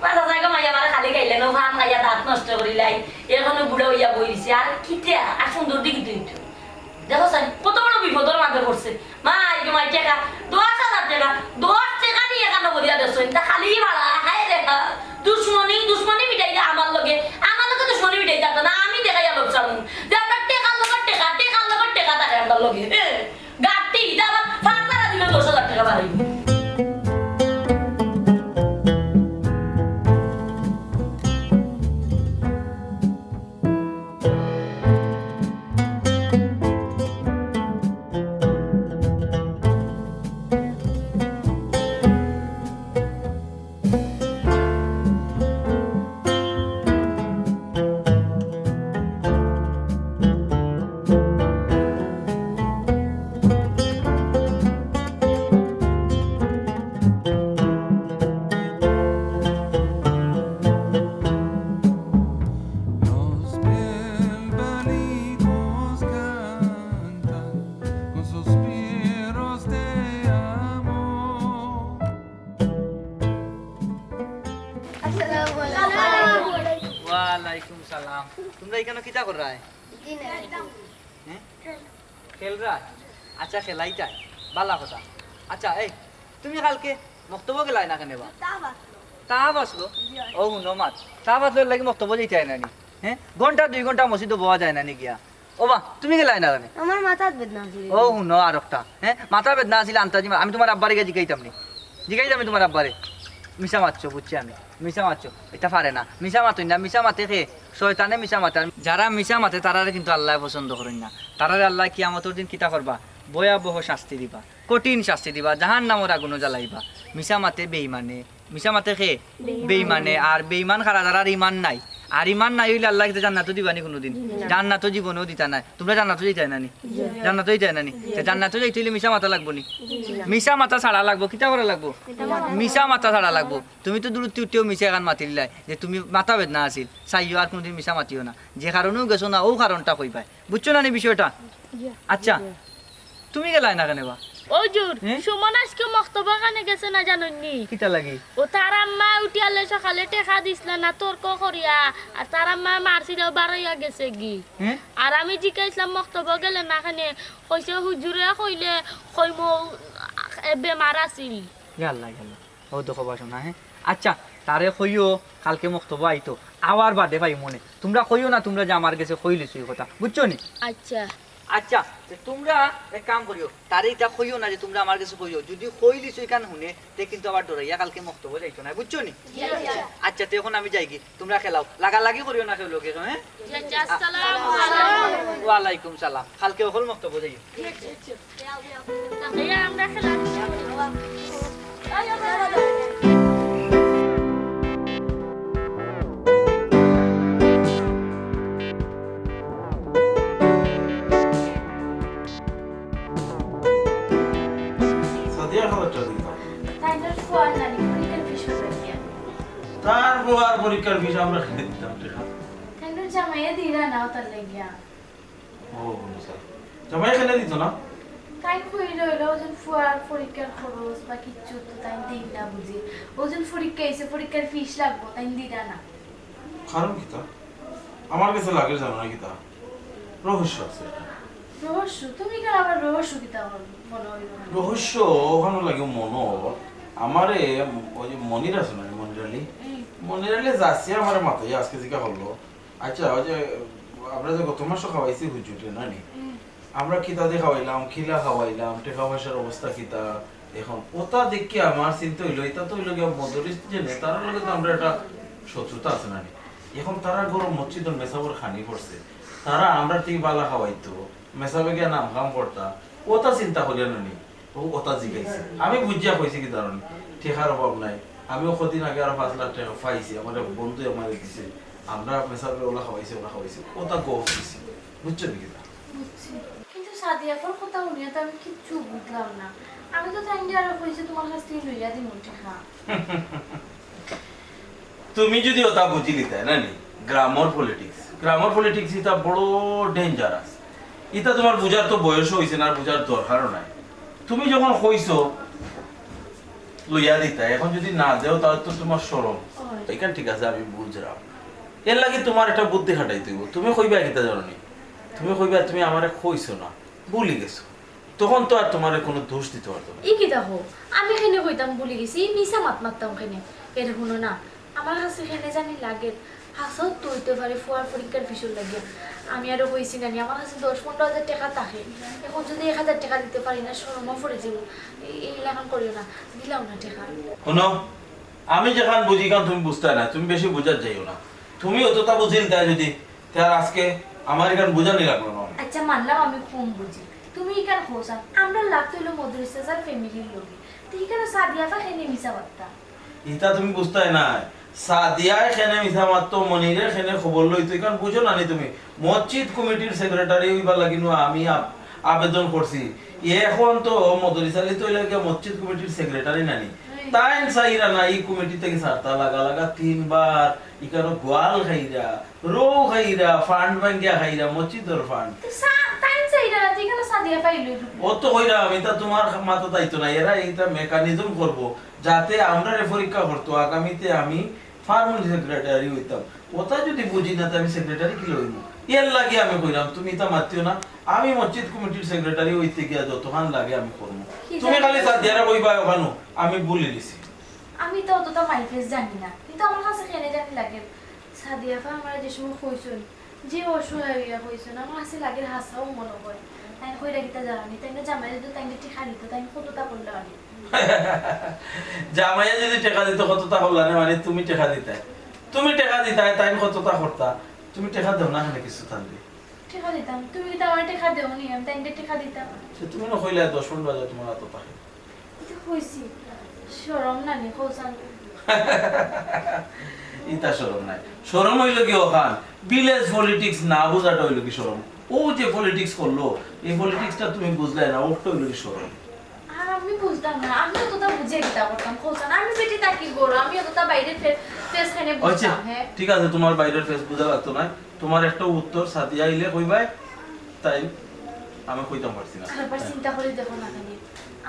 মা, চাচা গো, মাইয়া আমারে খালি খাইলে নো, পান খাইয়া দাঁত নষ্ট করিলাই। এখনো বুড়া অইয়া বই রইছে। আর কিতা? আর সুন্দর দেখি তুই তো। দেখো চাই, কত বড় বিপদর মাঝে পড়ছে। মা, এই যে মাই টেকা, দশ হাজার টেকা, দশ টেকা দিয়া এখানো করিয়া দেছো, ইটা খালি ভাড়া, হায় রে হা। দুশমনি, দুশমনি মিটাইলে আমার লগে, আমার লগে দুশমনি মিটাই যাতো না, আমি দেখাইয়া লোক চালু। যে আমরা টেকার লগে টেকা, টেকার লগে টেকা থাকে আমরা লগে। এ, গাড়ি, ইটা আবার ফার্মারা দিলে দশ হাজার টেকা বাড়াইবো। Los pelbalitos cantan con suspiros de amor. আসসালামু আলাইকুম। ওয়ালাইকুম সালাম। তুমরা ইখানো কিতা কররায়? জি না। হ্যাঁ? খেলরায়? আচ্ছা, খেলাইতায়। বালা কথা। আচ্ছা, এই, তুমি কালকে মক্তবো গেলায় না কেনে বা? তাপ আছলো। তাপ আছলো? জি, অয়। অউ হুনো মাত। তাপ আছলো এরলাগি মক্তবো যাইতায় না নি? হ্যাঁ? ঘন্টা দুই ঘন্টা মসজিদো বওয়া যায় না নি গিয়া? ও বা, তুমি গেলায় না কেনে? আমার মাথাত বেদনা আছিল। অউ হুনো আরোকটা। হ্যাঁ? মাথা বেদনা আছিল আন্তাজি মা-, আমি তুমার আব্বারে গিয়া জিগাইতাম নি। জিগাইতাম নি তুমার আব্বারে। মিছা মাতছো, বুঝছি আমি। মিছা মাতছো, ইতা পারে না। মিছা মাতইন না, মিছা মাতে কে? শয়তানে মিছা মাতে। আর যারা মিছা মাতে, তারারে কিন্তু আল্লায় পছন্দ করইন না। তারারে আল্লায় কিয়ামতর দিন কিতা করবা? ভয়াবহ শাস্তি দিবা, কঠিন শাস্তি দিবা, জাহান্নামর আগুনো জ্বালাইবা। মিছা মাতে বেঈমানে। মিছা মাতে কে? বেঈমানে। বেঈমানে। আর বেঈমান কারা? যারার ঈমান নাই। আর ঈমান নাই অইলে আল্লায় কিতা জান্নাতো দিবা নি কুনুদিন? জি না। জান্নাতো জীবনেও দিতা নায়। তুমরা জান্নাতো যাইতায় না নি? জি। জান্নাতো যাইতায় না নি? জি। তে জান্নাতো যাইতে অইলে মিছা মাতা লাগবো নি? জি না। মিছা মাতা ছাড়া লাগবো। কিতা করা লাগবো? মিছা মাতা। মিছা মাতা ছাড়া লাগবো। তুমি তো দুরুত্তি উঠিও মিছা এখান মাতিলিলায় যে তুমি মাথা বেদনা আছিল, চাইও আর কুনুদিন মিছা মাতিও না। যে কারণেউ গেছো না, অউ কারণটা কইবায়। বুঝছো না নি বিষয়টা? জি। আচ্ছা, জি। তুমি গেলায় না কেনে বা? ও হুজুর, হ্যাঁ? সুমন আইজকে মক্তবর কানে গেছে না জানইন নি? কিতা লাগি? ও তার আম্মায় উঠিয়ালে সকালে টেকা দিছলা না তর্ক করিয়া, আর তার আম্মায় মারছিলা বারইয়া গেছেগি। হ্যাঁ? আর আমি জিকাইছলাম মক্তবো গেলে না কেনে, কইছে হুজুরে কইলে কইমু, এ, বেমার আছিল। ইয়া আল্লাহ, ইয়া আল্লাহ। অউ দেখো বা শোনা, হ্যাঁ? আচ্ছা, তারে কইও কালকে মক্তবো আইতো, আওয়ার বাদে পাইমু নে। তুমরা কইও না তুমরা যে আমার গেছে কইলিছো ই কথা, বুঝছো নি? আচ্ছা। আচ্ছা, তে তুমরা এক কাম করিও, তারে ইতা কইও না যে তুমরা আমার গেছে কইও। যুদি কইলিছো ইখান হুনে, তে কিন্তু আবার ডরাইয়া কালকে মক্তবো যাইতো নায়, বুঝছো নি? জি, আচ্ছা। আচ্ছা, তে অখন আমি যাইগি, তুমরা খেলাও। লাগালাগি করিও না কেউ লগে, হ্যাঁ? জি, আচ্ছা, আসসালামু আলাইকুম। ওয়ালাইকুম সালাম। কালকে অকল মক্তবো যাইও। জি, আচ্ছা, আচ্ছা। এই আমরা খেলা। সাদিয়ার খবর চলে দিতাম। তাইনর ফুয়ার নানি পরীক্ষার ফিস কত দিয়া? তার ফুয়ার পরীক্ষার ফিস আমরা খেলে দিতাম, ঠিক আছে? তাইনর জামাইয়ে দিরা না অতার লাগিয়া। ও, বুঝছি। জামাইয়ে কেনে দিত না? তাইন কইরা অইলো, অউ যে ফুয়ার পরীক্ষার খরচ বা কিচ্ছু তো তাইন দেইন না বুঝি। অউ যে পরীক্ষা আইছে, পরীক্ষার ফিস লাগবো, তাইন দিরা না। কারণ কিতা? আমার গেছে লাগের জানো না কিতা? রহস্য আছে। রহস্য? তুমি কেনে আবার রহস্য কিতা মনে অইলো? রহস্য অখানো লাগে মনো। আমারে অউ যে মনির আছে না, মনির আলী? হুম। মনির আলী যাচ্ছে আমারে মাথায় আজকে জিকা করলো। আচ্ছা, অউ যে আমরা যে গত মাসো খাওয়াইছি হুজুরে, না নি? হুম। আমরা কিতা দি খাওয়াইলাম, কিলা খাওয়াইলাম, টেকা পয়সার অবস্থা কিতা? এখন অতা দেখি আমার চিন্তা অইলো, ইতা তো অইলো গিয়া মদরিস যে নেতারার লগে তো আমরার একটা শত্রুতা আছে, না নি? এখন তারার ঘরো মসজিদর মেসাবর খানি পড়ছে, তারা আমরার থাকি ভালা খাওয়াইতো, মেসাবে গিয়া নাম কাম করতা, অতা চিন্তা করিয়া, না নি? অউ অতা জিকাইছে। আমি বুঝিয়া কইছি কিতা জানো নি, টেকার অভাব নাই। আমিও কদিন আগে আরো পাঁচ লাখ টেকা পাইছি, আমার এক বন্ধুয়ে আমারে দিছে। আমরা মেসাবে অলা খাওয়াইছি, অলা খাওয়াইছি, অতা গফ দিছি। বুঝছো নি কিতা? বুঝছি। কিন্তু সাদিয়া আফার কথা হুনিয়া তো আমি কিচ্ছু বুঝলাম না। আমি তো তাইনরে আরো কইছি তুমার কাছ থাকি লইয়া দিমু টেকা। তুমি যুদি অতা বুঝিলিতায়, না নি? গ্রামর politics, গ্রামর politics ইতা বড় dangerous। ইতা তুমার বুঝার তো বয়সও অইছে না, আর বুঝার দরকারও নাই। তুমি যখন কইছো লইয়া দিতায়, এখন যুদি না দেও, তাইলে তো তুমার শরম। অয়। ইখান ঠিক আছে, আমি বুঝরাম। এরলাগি তুমার একটা বুদ্ধি খাটাইতে অইবো। তুমি কইবায় কিতা জানো নি? তুমি কইবায় তুমি আমারে কইছো না, ভুলি গেছো। তখন তো আর তুমারে কুনু দোষ দিতো পারতো না। ই কিতা কও? আমি কেনে কইতাম ভুলি গেছি, ই মিছা মাত মাততাম কেনে? এরে হুনো না, আমার কাছে কেনে জানি লাগের, হাছাউ তো অইতে পারে ফুয়ার পরীক্ষার ফিসর লাগিয়া। আমি আরো কইছি না নি, আমার কাছে দশ পনরো হাজার টেকা থাকে। এখন যুদি এক হাজার টেকা দিতে পারি না, শরমও পড়ি যাইবো। এই, এই লাখান করিও না, দিলাও না টেকা। হুনো, আমি যেখান বুঝি, ইখান তুমি বুঝতায় না, তুমি বেশি বুঝাত যাইও না। তুমি অততা বুঝিলিতায় যুদি, তে আর আজকে আমার ইখান বুঝানি লাগলো না। আচ্ছা, মানলাম আমি কম বুঝি। তুমি ইখান কও ছাইন, আমরার লাগ তো অইলো মদরিস চাচার family-র লগে। তে ইখানো সাদিয়া আফা কেনে মিছা মাততা? ইতা তুমি বুঝতায় নায়। সাদিয়ায় কেনে মিছা মাততো, মনিরে কেনে খবর লইতো, ইখান বুঝো না নি তুমি? মসজিদ কমিটির secretary অইবার লাগি নু আমি আব-, আবেদন করছি। এখন তো মদরিস আলী তো অইলা গিয়া মসজিদ কমিটির secretary, না নি? হুম। তাইন চাইরা না, ই কমিটি থাকি ছাড়তা লাগা লাগা তিনবার, ইখানো গোয়াল খাইরা, রউ খাইরা, fund ভাঙ্গিয়া খাইরা, মসজিদর fund। তে সা-, তাইন চাইরা না, তে ইখানো সাদিয়া আফা লইলো। অউ তো কইরাম, ইতা তুমার মাথাত আইতো না, এরা ইতা mechanism করবো, যাতে আমরারে পরীক্ষা করতো, আগামীতে আমি পারমু নি secretary অইতাম। অতা যুদি বুঝি না, তে আমি secretary কিলা অইমু? এরলাগি আমি কইরাম, তুমি ইতা মাতিও না, আমি মসজিদ কমিটির secretary অইতে গিয়া যতখান লাগে আমি করমু। কি তুমি জানি খালি না। সাদিয়ারে কইবায় অখানো, আমি ভুলি গেছি। আমি তো অততা মাইফেস জানি না, কিন্তু আমার কাছে কেনে জানি লাগে, সাদিয়া আফা আমারে যে সময় কইছইন, যে অসহায় অইয়া কইছইন, আমার কাছে লাগের হাছাউ মনো অয়। তাইন কইরা কিতা জানো নি? তাইন জামাইয়ে যুদি তাইনরে টেকা দিতা, তাইন কততা করলা অনে। জামাইয়ে যুদি টেকা দিতা, কততা করলা অনে, মানে তুমি টেকা দিতায়। তুমি টেকা দিতায়, তাইন কততা করতা। তুমি টেকা দেও না কেনে কিছু তানরে? টেকা দিতাম। তুমি কিতা আমারে টেকা দেও নি? আমি তাইনরে টেকা দিতাম। তে তুমি না কইলায় দশ পনরো হাজার তুমার আতো থাকে। ইতা কইছি, শরম না নি, কও ছাইন। ইতা শরম নায়। শরম অইলো গি অখান, village politics না বুঝাটা অইলো গি শরম। অউ যে politics করলো, ই politics টা তুমি বুঝলায় না, অউটা অইলো গি শরম। আর আমি বুঝতাম না, আমি অততা বুঝিয়া কিতা করতাম, কও ছাইন। আমি বেটি থাকি ঘরো, আমি অততা বাইরের ফে-, face কেনে আচ্ছা, বুঝতাম, হে? ঠিক আছে, তুমার বাইরের face বুঝা লাগতো নায়। তুমার একটা উত্তর, সাদিয়া আইলে কইবায়, তাইন আমি কইতাম পারছি না। আরবার চিন্তা করি দেখো না খালি।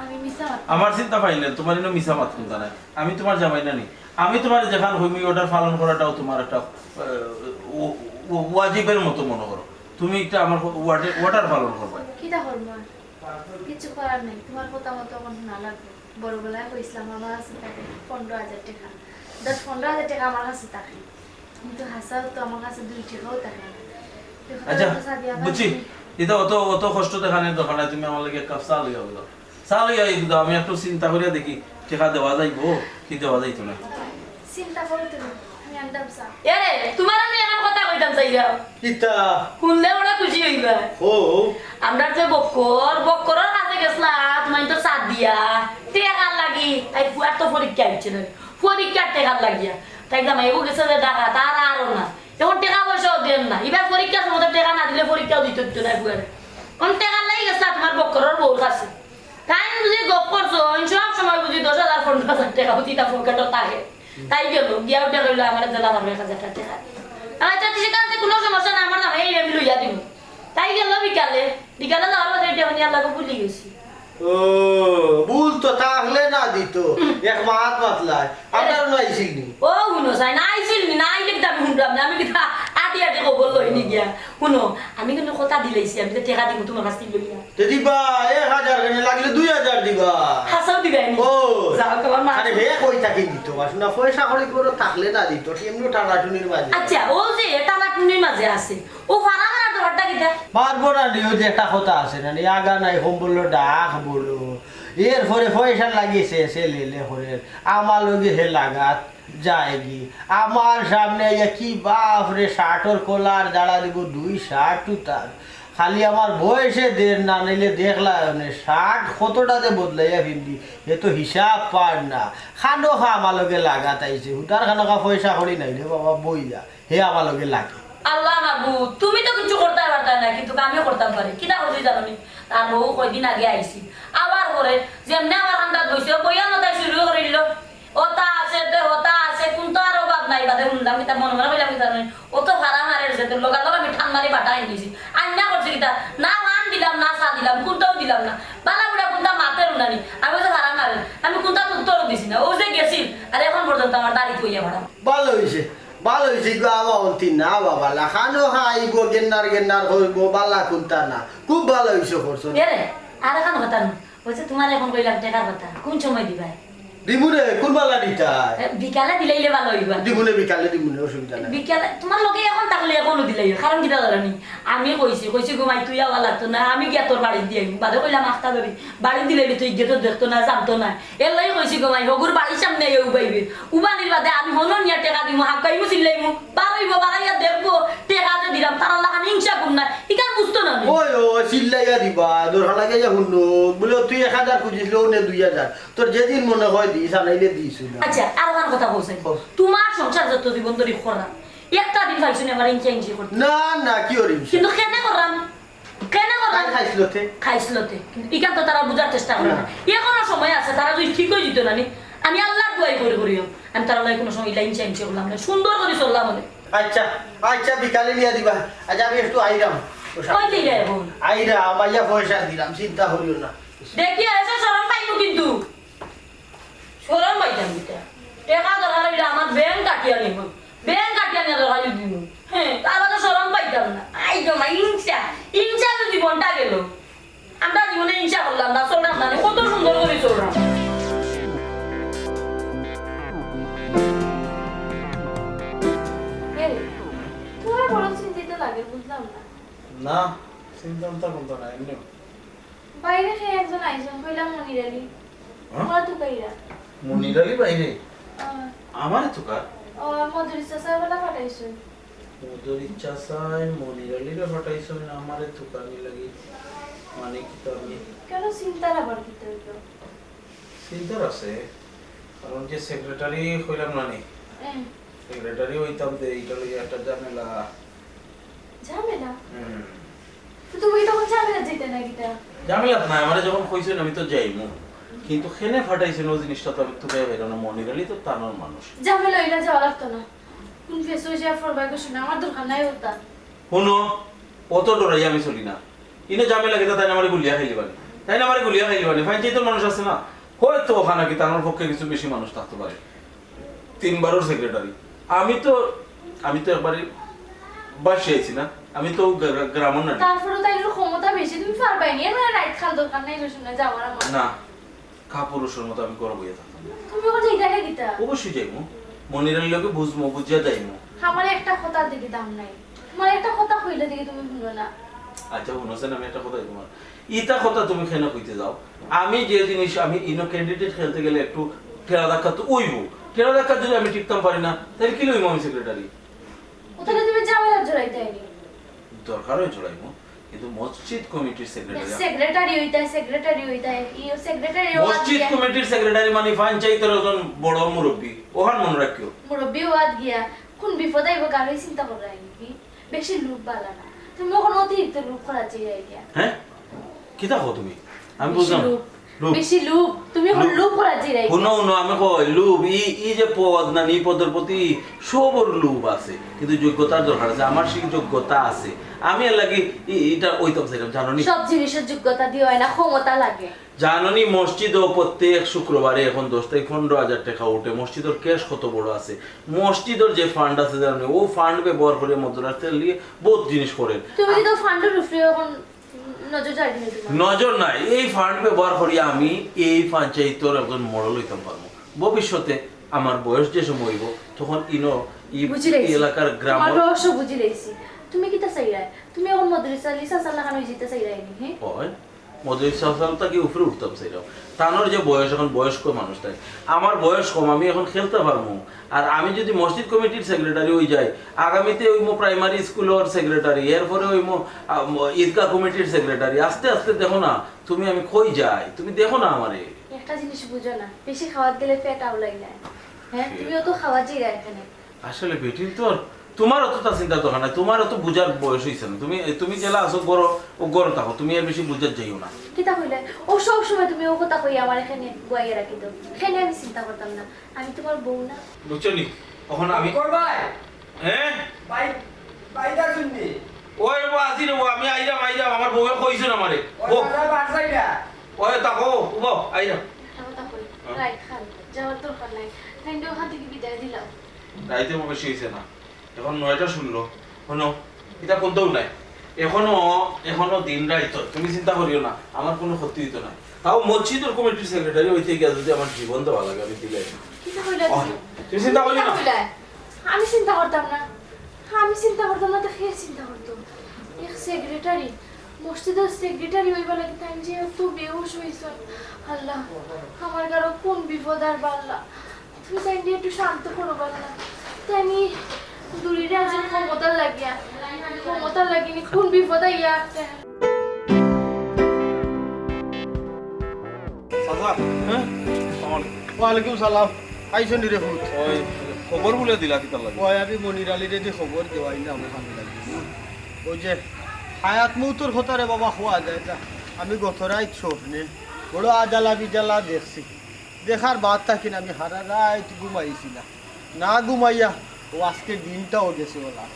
আমি মিছা মাত আমার চিন্তা পাইলে তুমার ইনো মিছা মাত কুনতা নায়। আমি তুমার জামাই না নি। আমি তুমারে যেখান কইমু, order পালন করাটাও তুমার একটা, আহ, ও-, ও-, ওয়াজিবের মতো মনো করো। তুমি একটা আমার order, order পালন করবায়। কিতা করমু আর? কিচ্ছু করার নাই। তুমার কথা মতো অখন হুনা লাগবো। বড় বেলায় কইছলাম, আমার কাছে থাকে পনরো হাজার টেকা। দশ পনরো হাজার টেকা আমার কাছে থাকে। কিন্তু হাছাউ তো আমার কাছে দুই টেকাও থাকে না। এই কথাটা আচ্ছা, তো সাদিয়া আফা বুঝছি। তুমি ইতা অত, অত কষ্ট দেখানির দরকার নাই, তুমি আমার লাগি এক কাপ চা লইয়া আইও। চা লইয়া আইও, কিন্তু আমি একটু চিন্তা করিয়া দেখি, টেকা দেওয়া যাইবো কি দেওয়া যাইতো না। চিন্তা করো তুমি, আমি আনতাম চা। এরে, তুমারে আমি অখন কথা কইতাম চাইরাম। কিতা? হুনলে বড় খুশি অইবায়। ও। আমরার যে বক্কর, বক্করর কাছে গেছলা, তুমার তো চা দিয়া। টেকার লাগি, তাইর ফুয়ার তো পরীক্ষা আইছে না। পরীক্ষার টেকার লাগিয়া। তাইর জামাইয়ে গেছে যে ঢাকা, তার আরো না। অখন টেকা পয়সাও দেন না। ইবার পরীক্ষার সময় তো টেকা না দিলে পরীক্ষাও দিতো দিতো নায় ফুয়ারে। অখন টেকার লাগি গেছলা তুমার বক্করর বউর কাছে। তাইন বুঝি গপ করছইন, সব সময় বুঝি দশ হাজার পনরো হাজার টেকা বুঝি তার পকেটো থাকে। তাই গেল, গিয়া উঠে কইলো, "আমারে দিলা আরো এক হাজার টেকা।" আচ্ছা, ঠিক আছে, কোনো সমস্যা নাই, আমার জামাইরে আমি লইয়া দিমু। তাই গেল বিকালে, বিকালে যাওয়ার বাদে এটা আমি আল্লাহকে ভুলি গেছি। ও, ভুল তো তাহলে না দিত, এক মাত মাতলায়, আমরারও না আইছিল নি? ও, হুনো চাই, না আইছিল নি, না আইলে কিতা আমি হুনলাম না, আমি কিতা আটি আটি খবর লই নি গিয়া। হুনো, আমি কিন্তু কথা দিলাইছি, আমি যে টেকা দিমু তোমার কাছ থাকি লইয়া। তে দিবা, এক হাজার কেনে, লাগলে দুই হাজার দিবা। হাছাউ দিবায় নি? ও। যাও, তোমার মা। আরে হে কই থাকি দিত, বাসু না, পয়সা কড়ি করো থাকলে না দিত, এমনি টানাটুনির মাঝে। আচ্ছা, ও যে টানাটুনির মাঝে আছে, ও ফারা মারার দরকারটা কিতা? পারবো না রে, ওই যে একটা কথা আছে না, নি, আগা নাই কম্বলর ডাক বড়। এরপরে পয়সা লাগিছে, সে লেলে করে। আমার লগে হে লাগাত যায়গি। আমার সামনে আইয়া কি বাপ রে, শার্টর কলার দাঁড়া দিব, দুই শার্ট উতার। খালি আমার বয়সে দের না, নাইলে দেখলা মানে শার্ট কতটা যে বদলাইয়া ফিন্দি, এ তো হিসাব পার না। খানো খা আমার লগে লাগাত আইছে, হুতার খানো খা পয়সা কড়ি নাই রে বাবা, বই যা। হে আমার লগে লাগে। আল্লাহ মাবুদ, তুমি তো কিছু করতে পারতায় না, কিন্তু আমি করতাম পারি। কিতা করছি জানো নি? তার বউ কয়দিন আগে আইছি, আবার পরে যেমনে আমার কান্দাত বইছে, ও বইয়া মাতাই শুরু করিল। ওতা আছে, তে হতা আছে, কোনটার অভাব নাই। বাদে হুনলাম কিতা, মনে মনে কইলাম কিতা জানো নি? ও তো ফারা মারের যে, তোর লগা লগা আমি ঠান মারি বাটা আনি দিছি। আইনা করছি কিতা? না পান দিলাম, না চা দিলাম, কোনটাও দিলাম না। বালা বুড়া কোনটা মাতের উনানি। আমি তো ফারা মারের, আমি কোনটা উত্তরও দিছি না। ও যে গেছিল, আর এখন পর্যন্ত আমার দাড়ি থইয়া ফারা। ভালো হইছে, ভালো হইছে গো, আবা অন্তি না বাবা, লাখানো খাইবো, গেন্নার গেন্নার করবো, বালা কুন্তা না। খুব ভালো হইছে করছো। এরে, আর এখন কথা না। বলছে, তোমার এখন কইলাম টেকার কথা, কোন সময় দিবায়? দিমুনে, কোন বালা দিতায়? এ, বিকালে দিলাইলে ভালো হইবা। দিমুনে, বিকালে দিমুনে, অসুবিধা নাই। বিকালে, তোমার লগে এখন থাকলে এখনো দিলাইও, কারণ কিতা জানো নি? আমি কইছি, কইছি, "ঘুমাই তুই আওয়া লাগতো না, আমি গিয়া তোর বাড়িত দিয়া আইমু।" বাদে কইলাম, "আখতা ধরি, বাড়িত দিলাইলে তুই গেটও দেখতো না, জানতো না।" এর লাগি কইছি গো মাই, হগুর বাড়ির সামনে আইয়া উবাইবে। উবানির বাদে আমি হনো নিয়া টেকা দিমু, হাঁকাইমু, চিল্লাইমু। বারইবো, বারাইয়া দেখবো, টেকা যে দিলাম, তার আল্লাহ খান হিংসা কম না। ইকার বুঝতো না আমি। ওই, ওই, চিল্লাইয়া দিবা, দরকার লাগে যে হুনো। বলে, "তুই এক হাজার খুঁজিস, লো নে দুই হাজার। তোর যেদিন মনে হয় দিস, আনাইলে দিস না।" আচ্ছা, আর আমার কথা বলছেন। বল। তোমার সংসার যত জীবন ধরি করা, একটা দিন পাইছো না আমার ইঞ্চি ইঞ্চি করতে। না, না, কি করি? কিন্তু কেনে করাম? কেনে করলাম? তাই খাইছলতে। খাইছলতে। কিন্তু ইখান তো তারা বুঝার চেষ্টা করে না। না। এখনো সময় আছে, তারা যদি ঠিক হয়ে দিত না নি, আমি আল্লাহর দোয়াই করি করিও। আমি তারা লয় কোনো সময় ইলা ইঞ্চা ইঞ্চি করলাম না, সুন্দর করে চললাম ওদের। আচ্ছা, আচ্ছা, বিকালে নিয়ে দিবা। আচ্ছা, আমি একটু আইরাম। কই দিলে এখন? আইরাম, আইয়া পয়সা দিলাম, চিন্তা করিও না। দেখি, এসে শরম পাইবো কিন্তু। শরম পাইতাম কিতা? টেকা দরকার অইলে আমার ব্যাংক কাটিয়া নিব। ব্যাংক কাটিয়া নিয়া দরকার অইলে দিব। হ্যাঁ, তার বাদে শরম পাইতাম না। আই গো মা, ইনসা, ইনসা তো জীবনটা গেল। আমরা জীবনে ইনসা করলাম না, চললাম না, কত সুন্দর করে চললাম। এ, তোমার বড় চিন্তিত লাগে, বুঝলাম না। না, চিন্তা ভাবনা কোনটা না, এমনি। বাইরে খেয়ে একজন আইসন, কইলাম মনির আলী। হ্যাঁ? ওরা তো কইরা। মনির আলী বাইরে? আহ। আমারে তো কার? ও, মদুরি চাচা বলা পাঠাইছইন। মদুরি চাচায় মনির আলীরে পাঠাইছইন, আমারে তো কার নি লাগি। মানে কি তো আমি কেন চিন্তার আবার কি তো হইলো? চিন্তার আছে, কারণ যে সেক্রেটারি কইলাম না নি? হ্যাঁ। সেক্রেটারি হইতাম দে, এটা লইয়া একটা ঝামেলা। ঝামেলা? হুম। তো তুমি তখন ঝামেলা যেতে না কিতা? ঝামেলাত নাই, আমারে যখন কইছইন আমি তো যাইমু। কিন্তু কেনে পাঠাইছইন ও জিনিসটা তো আমি তুকাইয়া পাইরাম না, মনির আলী তো তানোর মানুষ। ঝামেলা হইলে যাওয়া লাগতো না। কোন ফেসো যে ফরবাই কইছো না, আমার দরকার নাই ওটা। হুনো, অত ডরাই আমি চলি না। ইনো ঝামেলা কিতা তাইন আমারে গুলিয়া খাইলিবা নি। তাইন আমারে গুলিয়া খাইলিবা নি। পঞ্চায়েতর মানুষ আছে না? হয়তো ওখানে কি তানোর পক্ষে কিছু বেশি মানুষ থাকতে পারে। তিনবারও সেক্রেটারি। আমি তো, আমি তো একবারে বাসি আইছি না, আমি তো গ্রা-, গ্রামর না। তারপরে তাই এর ক্ষমতা বেশি, তুমি পারবাই নি। এর মানে রাইত খাল দরকার নাই, এর শুনে যাওয়ার আমার। না, কাপুরুষের মতো আমি ঘরে বইয়া থাকতাম না। তুমি ওখানে যাইতাই না কিতা? অবশ্যই যাইমু। মনিরার লগে বুঝমু, বুঝিয়া যাইমু। আমার একটা কথা দেখি দাম নাই। তোমার একটা কথা কইলে দেখি তুমি শুনো না। আচ্ছা, হুনো চাইন, আমি একটা কথা তোমার, ইতা কথা তুমি কেন কইতে যাও? আমি যে জিনিস, আমি ইনো ক্যান্ডিডেট খেলতে গেলে একটু ঠেলা ধাক্কা তো অইবো। ঠেলা ধাক্কা যদি আমি টিকতাম পারি না, তাহলে কি লইবো আমি সেক্রেটারি? ও তাহলে তুমি ঝামেলা জড়াইতে আইনি। দরকার হয় জড়াইবো, কিন্তু মসজিদ কমিটির সেক্রেটারি। সেক্রেটারি হইতে হয়, সেক্রেটারি হইতে হয়। ই সেক্রেটারি ও মসজিদ আগে। কমিটির সেক্রেটারি মানে পঞ্চায়েতর একজন বড় মুরব্বী, ওখান মনে রাখিও। মুরব্বী ওয়াদ গিয়া কোন বিপদ আইবো, কারোই চিন্তা করা হয় নাকি? বেশি লোভ বালা না। তুমি এখন অতিরিক্ত লোভ করা চাই আইডিয়া। হ্যাঁ? কিতা কও তুমি? আমি বেশি বুঝলাম। লোভ। লোভ। বেশি লোভ। তুমি এখন লোভ। লোভ করা জিরাই। হুনো, হুনো, আমি কই, লোভ, ই, ই যে পদ না, ই পদর প্রতি সবর লোভ আছে, কিন্তু যোগ্যতার দরকার আছে। আমার সেই যোগ্যতা আছে, আমি এর লাগি ই, ইটা অইতাম চাইরাম, জানো নি? সব জিনিসের যোগ্যতা দিয়ে হয় না, ক্ষমতা লাগে। জানো নি, মসজিদও প্রত্যেক শুক্রবারে এখন দশ থাকি পনেরো হাজার টেকা উঠে। মসজিদর cash কত বড় আছে, মসজিদর যে fund আছে, জানো নি, ও fund ব্যবহার করিয়া মদ্রাসার লিগে বহুত জিনিস করের। তুমি কিন্তু fund-র উপরে এখন নজর যায়নি তোমার। নজর নাই, এই fund ব্যবহার করিয়া আমি এই পঞ্চায়েতর একজন model অইতাম পারমু। ভবিষ্যতে আমার বয়স যে সময় অইবো, তখন ইনো ই বুঝি লাইছি। এলাকার গ্রাম তোমার রহস্য বুঝি লাইছি। তুমি কিতা চাইরায়? তুমি এখন মদরিস আলী চাচার লাখান অই যাইতা চাইরায় নি, হ্যাঁ? হয়, মদরিস আলী থাকি উপরে উঠতাম চাইরাম। তানর যে বয়স, এখন বয়স্ক মানুষ তাই, আমার বয়স কম, আমি এখন খেলতা পারমু। আর আমি যদি মসজিদ কমিটির secretary অই যাই, আগামীতে অইমু primary স্কুলর secretary, এরপরে অইমু, আ, ম-, ঈদগাহ কমিটির secretary। আস্তে আস্তে দেখো না, তুমি আমি কই যাই, তুমি দেখো না আমারে। একটা জিনিস বুঝো না, বেশি খাওয়াত গেলে পেট আউলাই যায়। হ্যাঁ, পেট তুমিও তো খাওয়া জিরা এখানে। আসলে বেটিন তো, তোমার অতটা চিন্তা দরকার নাই, তোমার অত বুঝার বয়স অইছে না। তুমি, তুমি যেলা আছো ঘরো, ও ঘরো থাকো, তুমি আর বেশি বুঝাত যাইও না। কিতা কইলে? ও সব সময় তুমি ও কথা কই আমার এখানে গুয়াইয়া রাখি দাও। এখানে আমি চিন্তা করতাম না, আমি তোমার বউ না। বুঝছো নি? এখন আমি কর ভাই। হ্যাঁ? ভাই, ভাই দা শুনবি? ওই রে বা, আসি রে বা, আমি আইরাম, আইরাম, আমার বউয়ে কইছে না আমারে। ওই বউ। দাদা, বার যাই না। ওই থাকো, উবাও, আইরাম। একটা কথা কই, হ্যাঁ? রাইত খান, যাওয়ার দরকার নাই। তাইন ওখান থেকে বিদায় দিলাম। রাইতে বেশি অইছে না, এখন নয়টা ষোলো। হুনো, ইটা কোনটাও নাই। এখনো, এখনো দিন রাইত, তুমি চিন্তা করিও না, আমার কোনো ক্ষতি অইতো না। তাও মসজিদর কমিটির secretary অইতে গিয়া যদি আমার জীবন দেওয়া লাগে, আমি দিলে। কিতা কইলা ওহ, তুমি? তুমি চিন্তা করিও কিতা না। কইলা? আমি চিন্তা করতাম না, আমি চিন্তা করতাম না, তো কে চিন্তা করতো? এক secretary, মসজিদর secretary অইবার লাগি তাইন যে এত বেহুশ অইছইন। আল্লাহ, আমার ঘরো কোন বিপদ আর বাল্লা। তুমি তাইন একটু শান্ত করো বাল্লা। তাইন দূরে আছেন ক্ষমতার লাগিয়া, ক্ষমতার লাগি নি কোন বিপদ আইয়া আছে। চাচা, হ্যাঁ? আসসালামু আলাইকুম। ওয়ালাইকুম সালাম। আইছো নি রে পুত? ওই খবর বুলে দিলা কিতার লাগি? ওই আমি মনির আলীরে দি খবর দেওয়াই না, আমি খান লাগি। ওই যে হায়াত মৌতর কথা রে বাবা, হওয়া যায় তা। আমি গত রাইত স্বপ্নে বড় আজালা বিজালা দেখছি। দেখার বাদ থাকি না আমি হারা রাইত ঘুমাইছি না। না ঘুমাইয়া ও আজকে দিনটাও গেছে ওলা।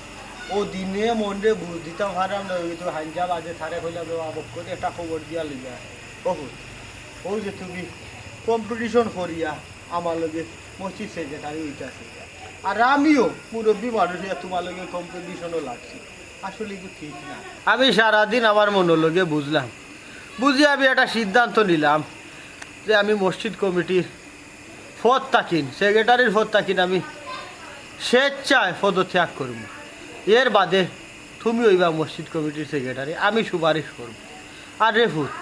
ও দিনে মনরে বুঝ দিতাম হারাম না, ওই তো হাইঞ্জা বাজে থারে কইলাম, "রে বাবা, বক্করে একটা খবর দিয়া লইয়া আয়।" ও হুন, ও যে তুমি competition করিয়া আমার লগে মসজিদ secretary অইতাছে। আর আমিও মুরব্বী মানুষ অইয়া তোমার লগে competition-ও লাগছি। আসলে এগু ঠিক না। আমি সারাদিন আমার মনর লগে বুঝলাম, বুঝি আমি একটা সিদ্ধান্ত নিলাম যে আমি মসজিদ কমিটির পদ থাকিন, secretary-র পদ থাকিন আমি স্বেচ্ছায় পদত্যাগ করমু। এর বাদে তুমি অইবা মসজিদ কমিটির secretary, আমি সুপারিশ করমু। আর রে পুত,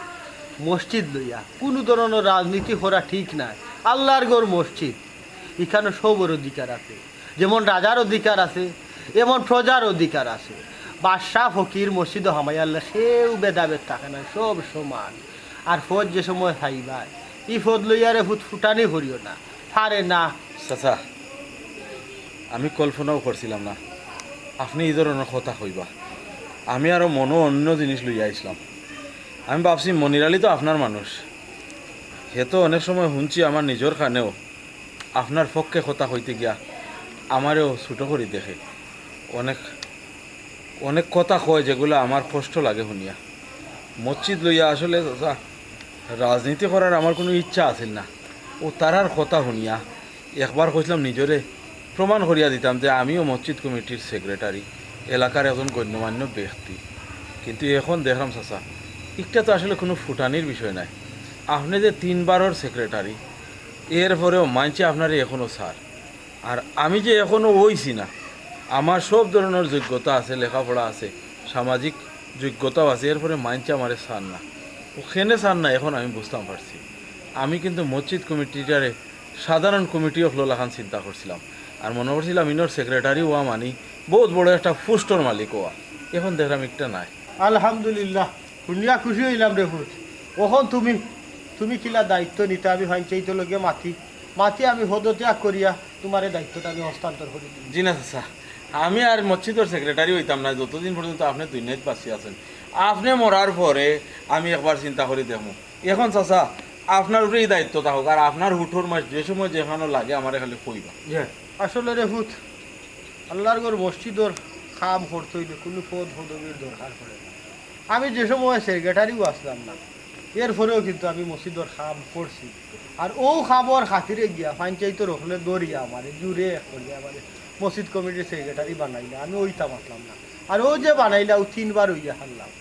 মসজিদ লইয়া কুনু ধরনর রাজনীতি করা ঠিক নায়। আল্লার ঘর মসজিদ, ইখানো সবর অধিকার আছে। যেমন রাজার অধিকার আছে, এমন প্রজার অধিকার আছে। বাদশা ফকির মসজিদো হামাইয়ারলে কেউ ভেদাভেদ থাকে না, সব সমান। আর পদ যে সময় পাইবায়, ই পদ লইয়া রে পুত ফুটানি করিও না, পারে না। চাচা, আমি কল্পনাও করছিলাম না আপনে ই ধরনর কথা কইবা। আমি আরো মনো অন্য জিনিস লইয়া আইছলাম। আমি ভাবছি মনির আলী তো আপনার মানুষ, হে তো অনেক সময় হুনছি আমার নিজর কানেও আপনার পক্ষে কথা কইতে গিয়া আমারেও ছোট করি দেখে। অনেক, অনেক কথা কয় যেগুলা আমার কষ্ট লাগে হুনিয়া। মসজিদ লইয়া আসলে চাচা রাজনীতি করার আমার কুনু ইচ্ছা আছিল না। ও তারার কথা হুনিয়া একবার কইছলাম নিজরে প্রমাণ করিয়া দিতাম যে আমিও মসজিদ কমিটির secretary, এলাকার একজন গণ্যমান্য ব্যক্তি। কিন্তু এখন দেখলাম চাচা, ইকটা তো আসলে কুনু ফুটানির বিষয় নায়। আপনে যে তিনবারর secretary, এরপরেও মাইনষে আপনারে এখনো চার। আর আমি যে এখনো অইছি না, আমার সব ধরনর যোগ্যতা আছে, লেখাপড়া আছে, সামাজিক যোগ্যতাও আছে, এরপরে মাইনষে আমারে চার না। ও কেনে চার না, এখন আমি বুঝতাম পারছি। আমি কিন্তু মসজিদ কমিটিটারে সাধারণ কমিটি অকলর লাখান চিন্তা করছিলাম, আর মনো করছিলাম ইনোর secretary অওয়া মানি বউত বড় একটা post-র মালিক অওয়া। এখন দেখলাম ইকটা নায়। আলহামদুলিল্লাহ, হুনিয়া খুশি অইলাম রে পুত। অখন তুমি, তুমি কিলা দায়িত্ব নিতা, আমি পঞ্চায়েতর লগে মাতি, মাতি আমি পদত্যাগ করিয়া তোমারে দায়িত্বটা আমি হস্তান্তর করি দিমু। জি না চাচা, আমি আর মসজিদর secretary অইতাম না যতদিন পর্যন্ত আপনে দুনিয়াত বাঁচি আছেন। আপনে মরার পরে আমি একবার চিন্তা করি দেখমু। এখন চাচা, আপনার উপরে এই দায়িত্ব থাকুক, আর আপনার হুটর মাস যে সময় যেখানো লাগে আমারে খালি কইবা। আসলে রে পুত, আল্লাহর ঘর মসজিদর কাম করতে অইলে কুনু পদ পদবীর দরকার পড়ে না। আমি যে সময় সেক্রেটারিও আছলাম না, এরপরেও কিন্তু আমি মসজিদর কাম করছি। আর অউ কামর খাতিরে গিয়া পঞ্চায়েতর অকলে ধরিয়া আমারে জুরে এক করিয়া আমারে মসজিদ কমিটির সেক্রেটারি বানাইলা, আমি অইতাম পারলাম না। আর অউ যে বানাইলা, অউ তিনবার অইয়া হারলাম।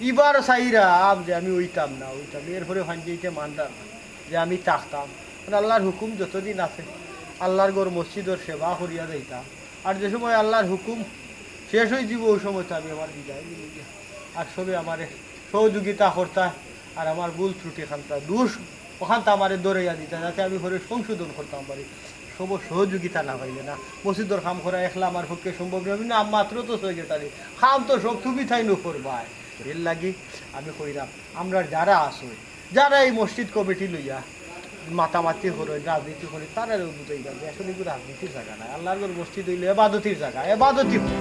ইবার চাইরাম যে আমি অইতাম না, অইতাম, এরপরে পঞ্চায়েতে মানরা না যে আমি থাকতাম। মানে আল্লাহর হুকুম যতদিন আছে, আল্লাহর ঘর মসজিদর সেবা করিয়া যাইতাম। আর যে সময় আল্লাহর হুকুম শেষ অইযিবো, অউ সময় তো আমি আমার বিদায় নিমু গিয়া। আর সবে আমারে সহযোগিতা করতা, আর আমার ভুল ত্রুটি খান্তা, দোষ অখান্তা আমারে ধরাইয়া দিতা, যাতে আমি পরে সংশোধন করতাম পারি। সব সহযোগিতা না পাইলে না, মসজিদর কাম করা একলা আমার পক্ষে সম্ভব নয়। আমি নাম মাত্র তো সেক্রেটারি, কাম তো সব তুমি তাইন করবায়। এর লাগি আমি কইরাম, আমরা যারা আছো, যারা এই মসজিদ কমিটি লইয়া মাতামাতি করো, রাজনীতি করো, তারারেও বুঝাইবা যে আসলে এগু রাজনীতির জাগা নায়। আল্লাহর ঘর মসজিদ অইলে এবাদতির জাগা, এবাদতি করো।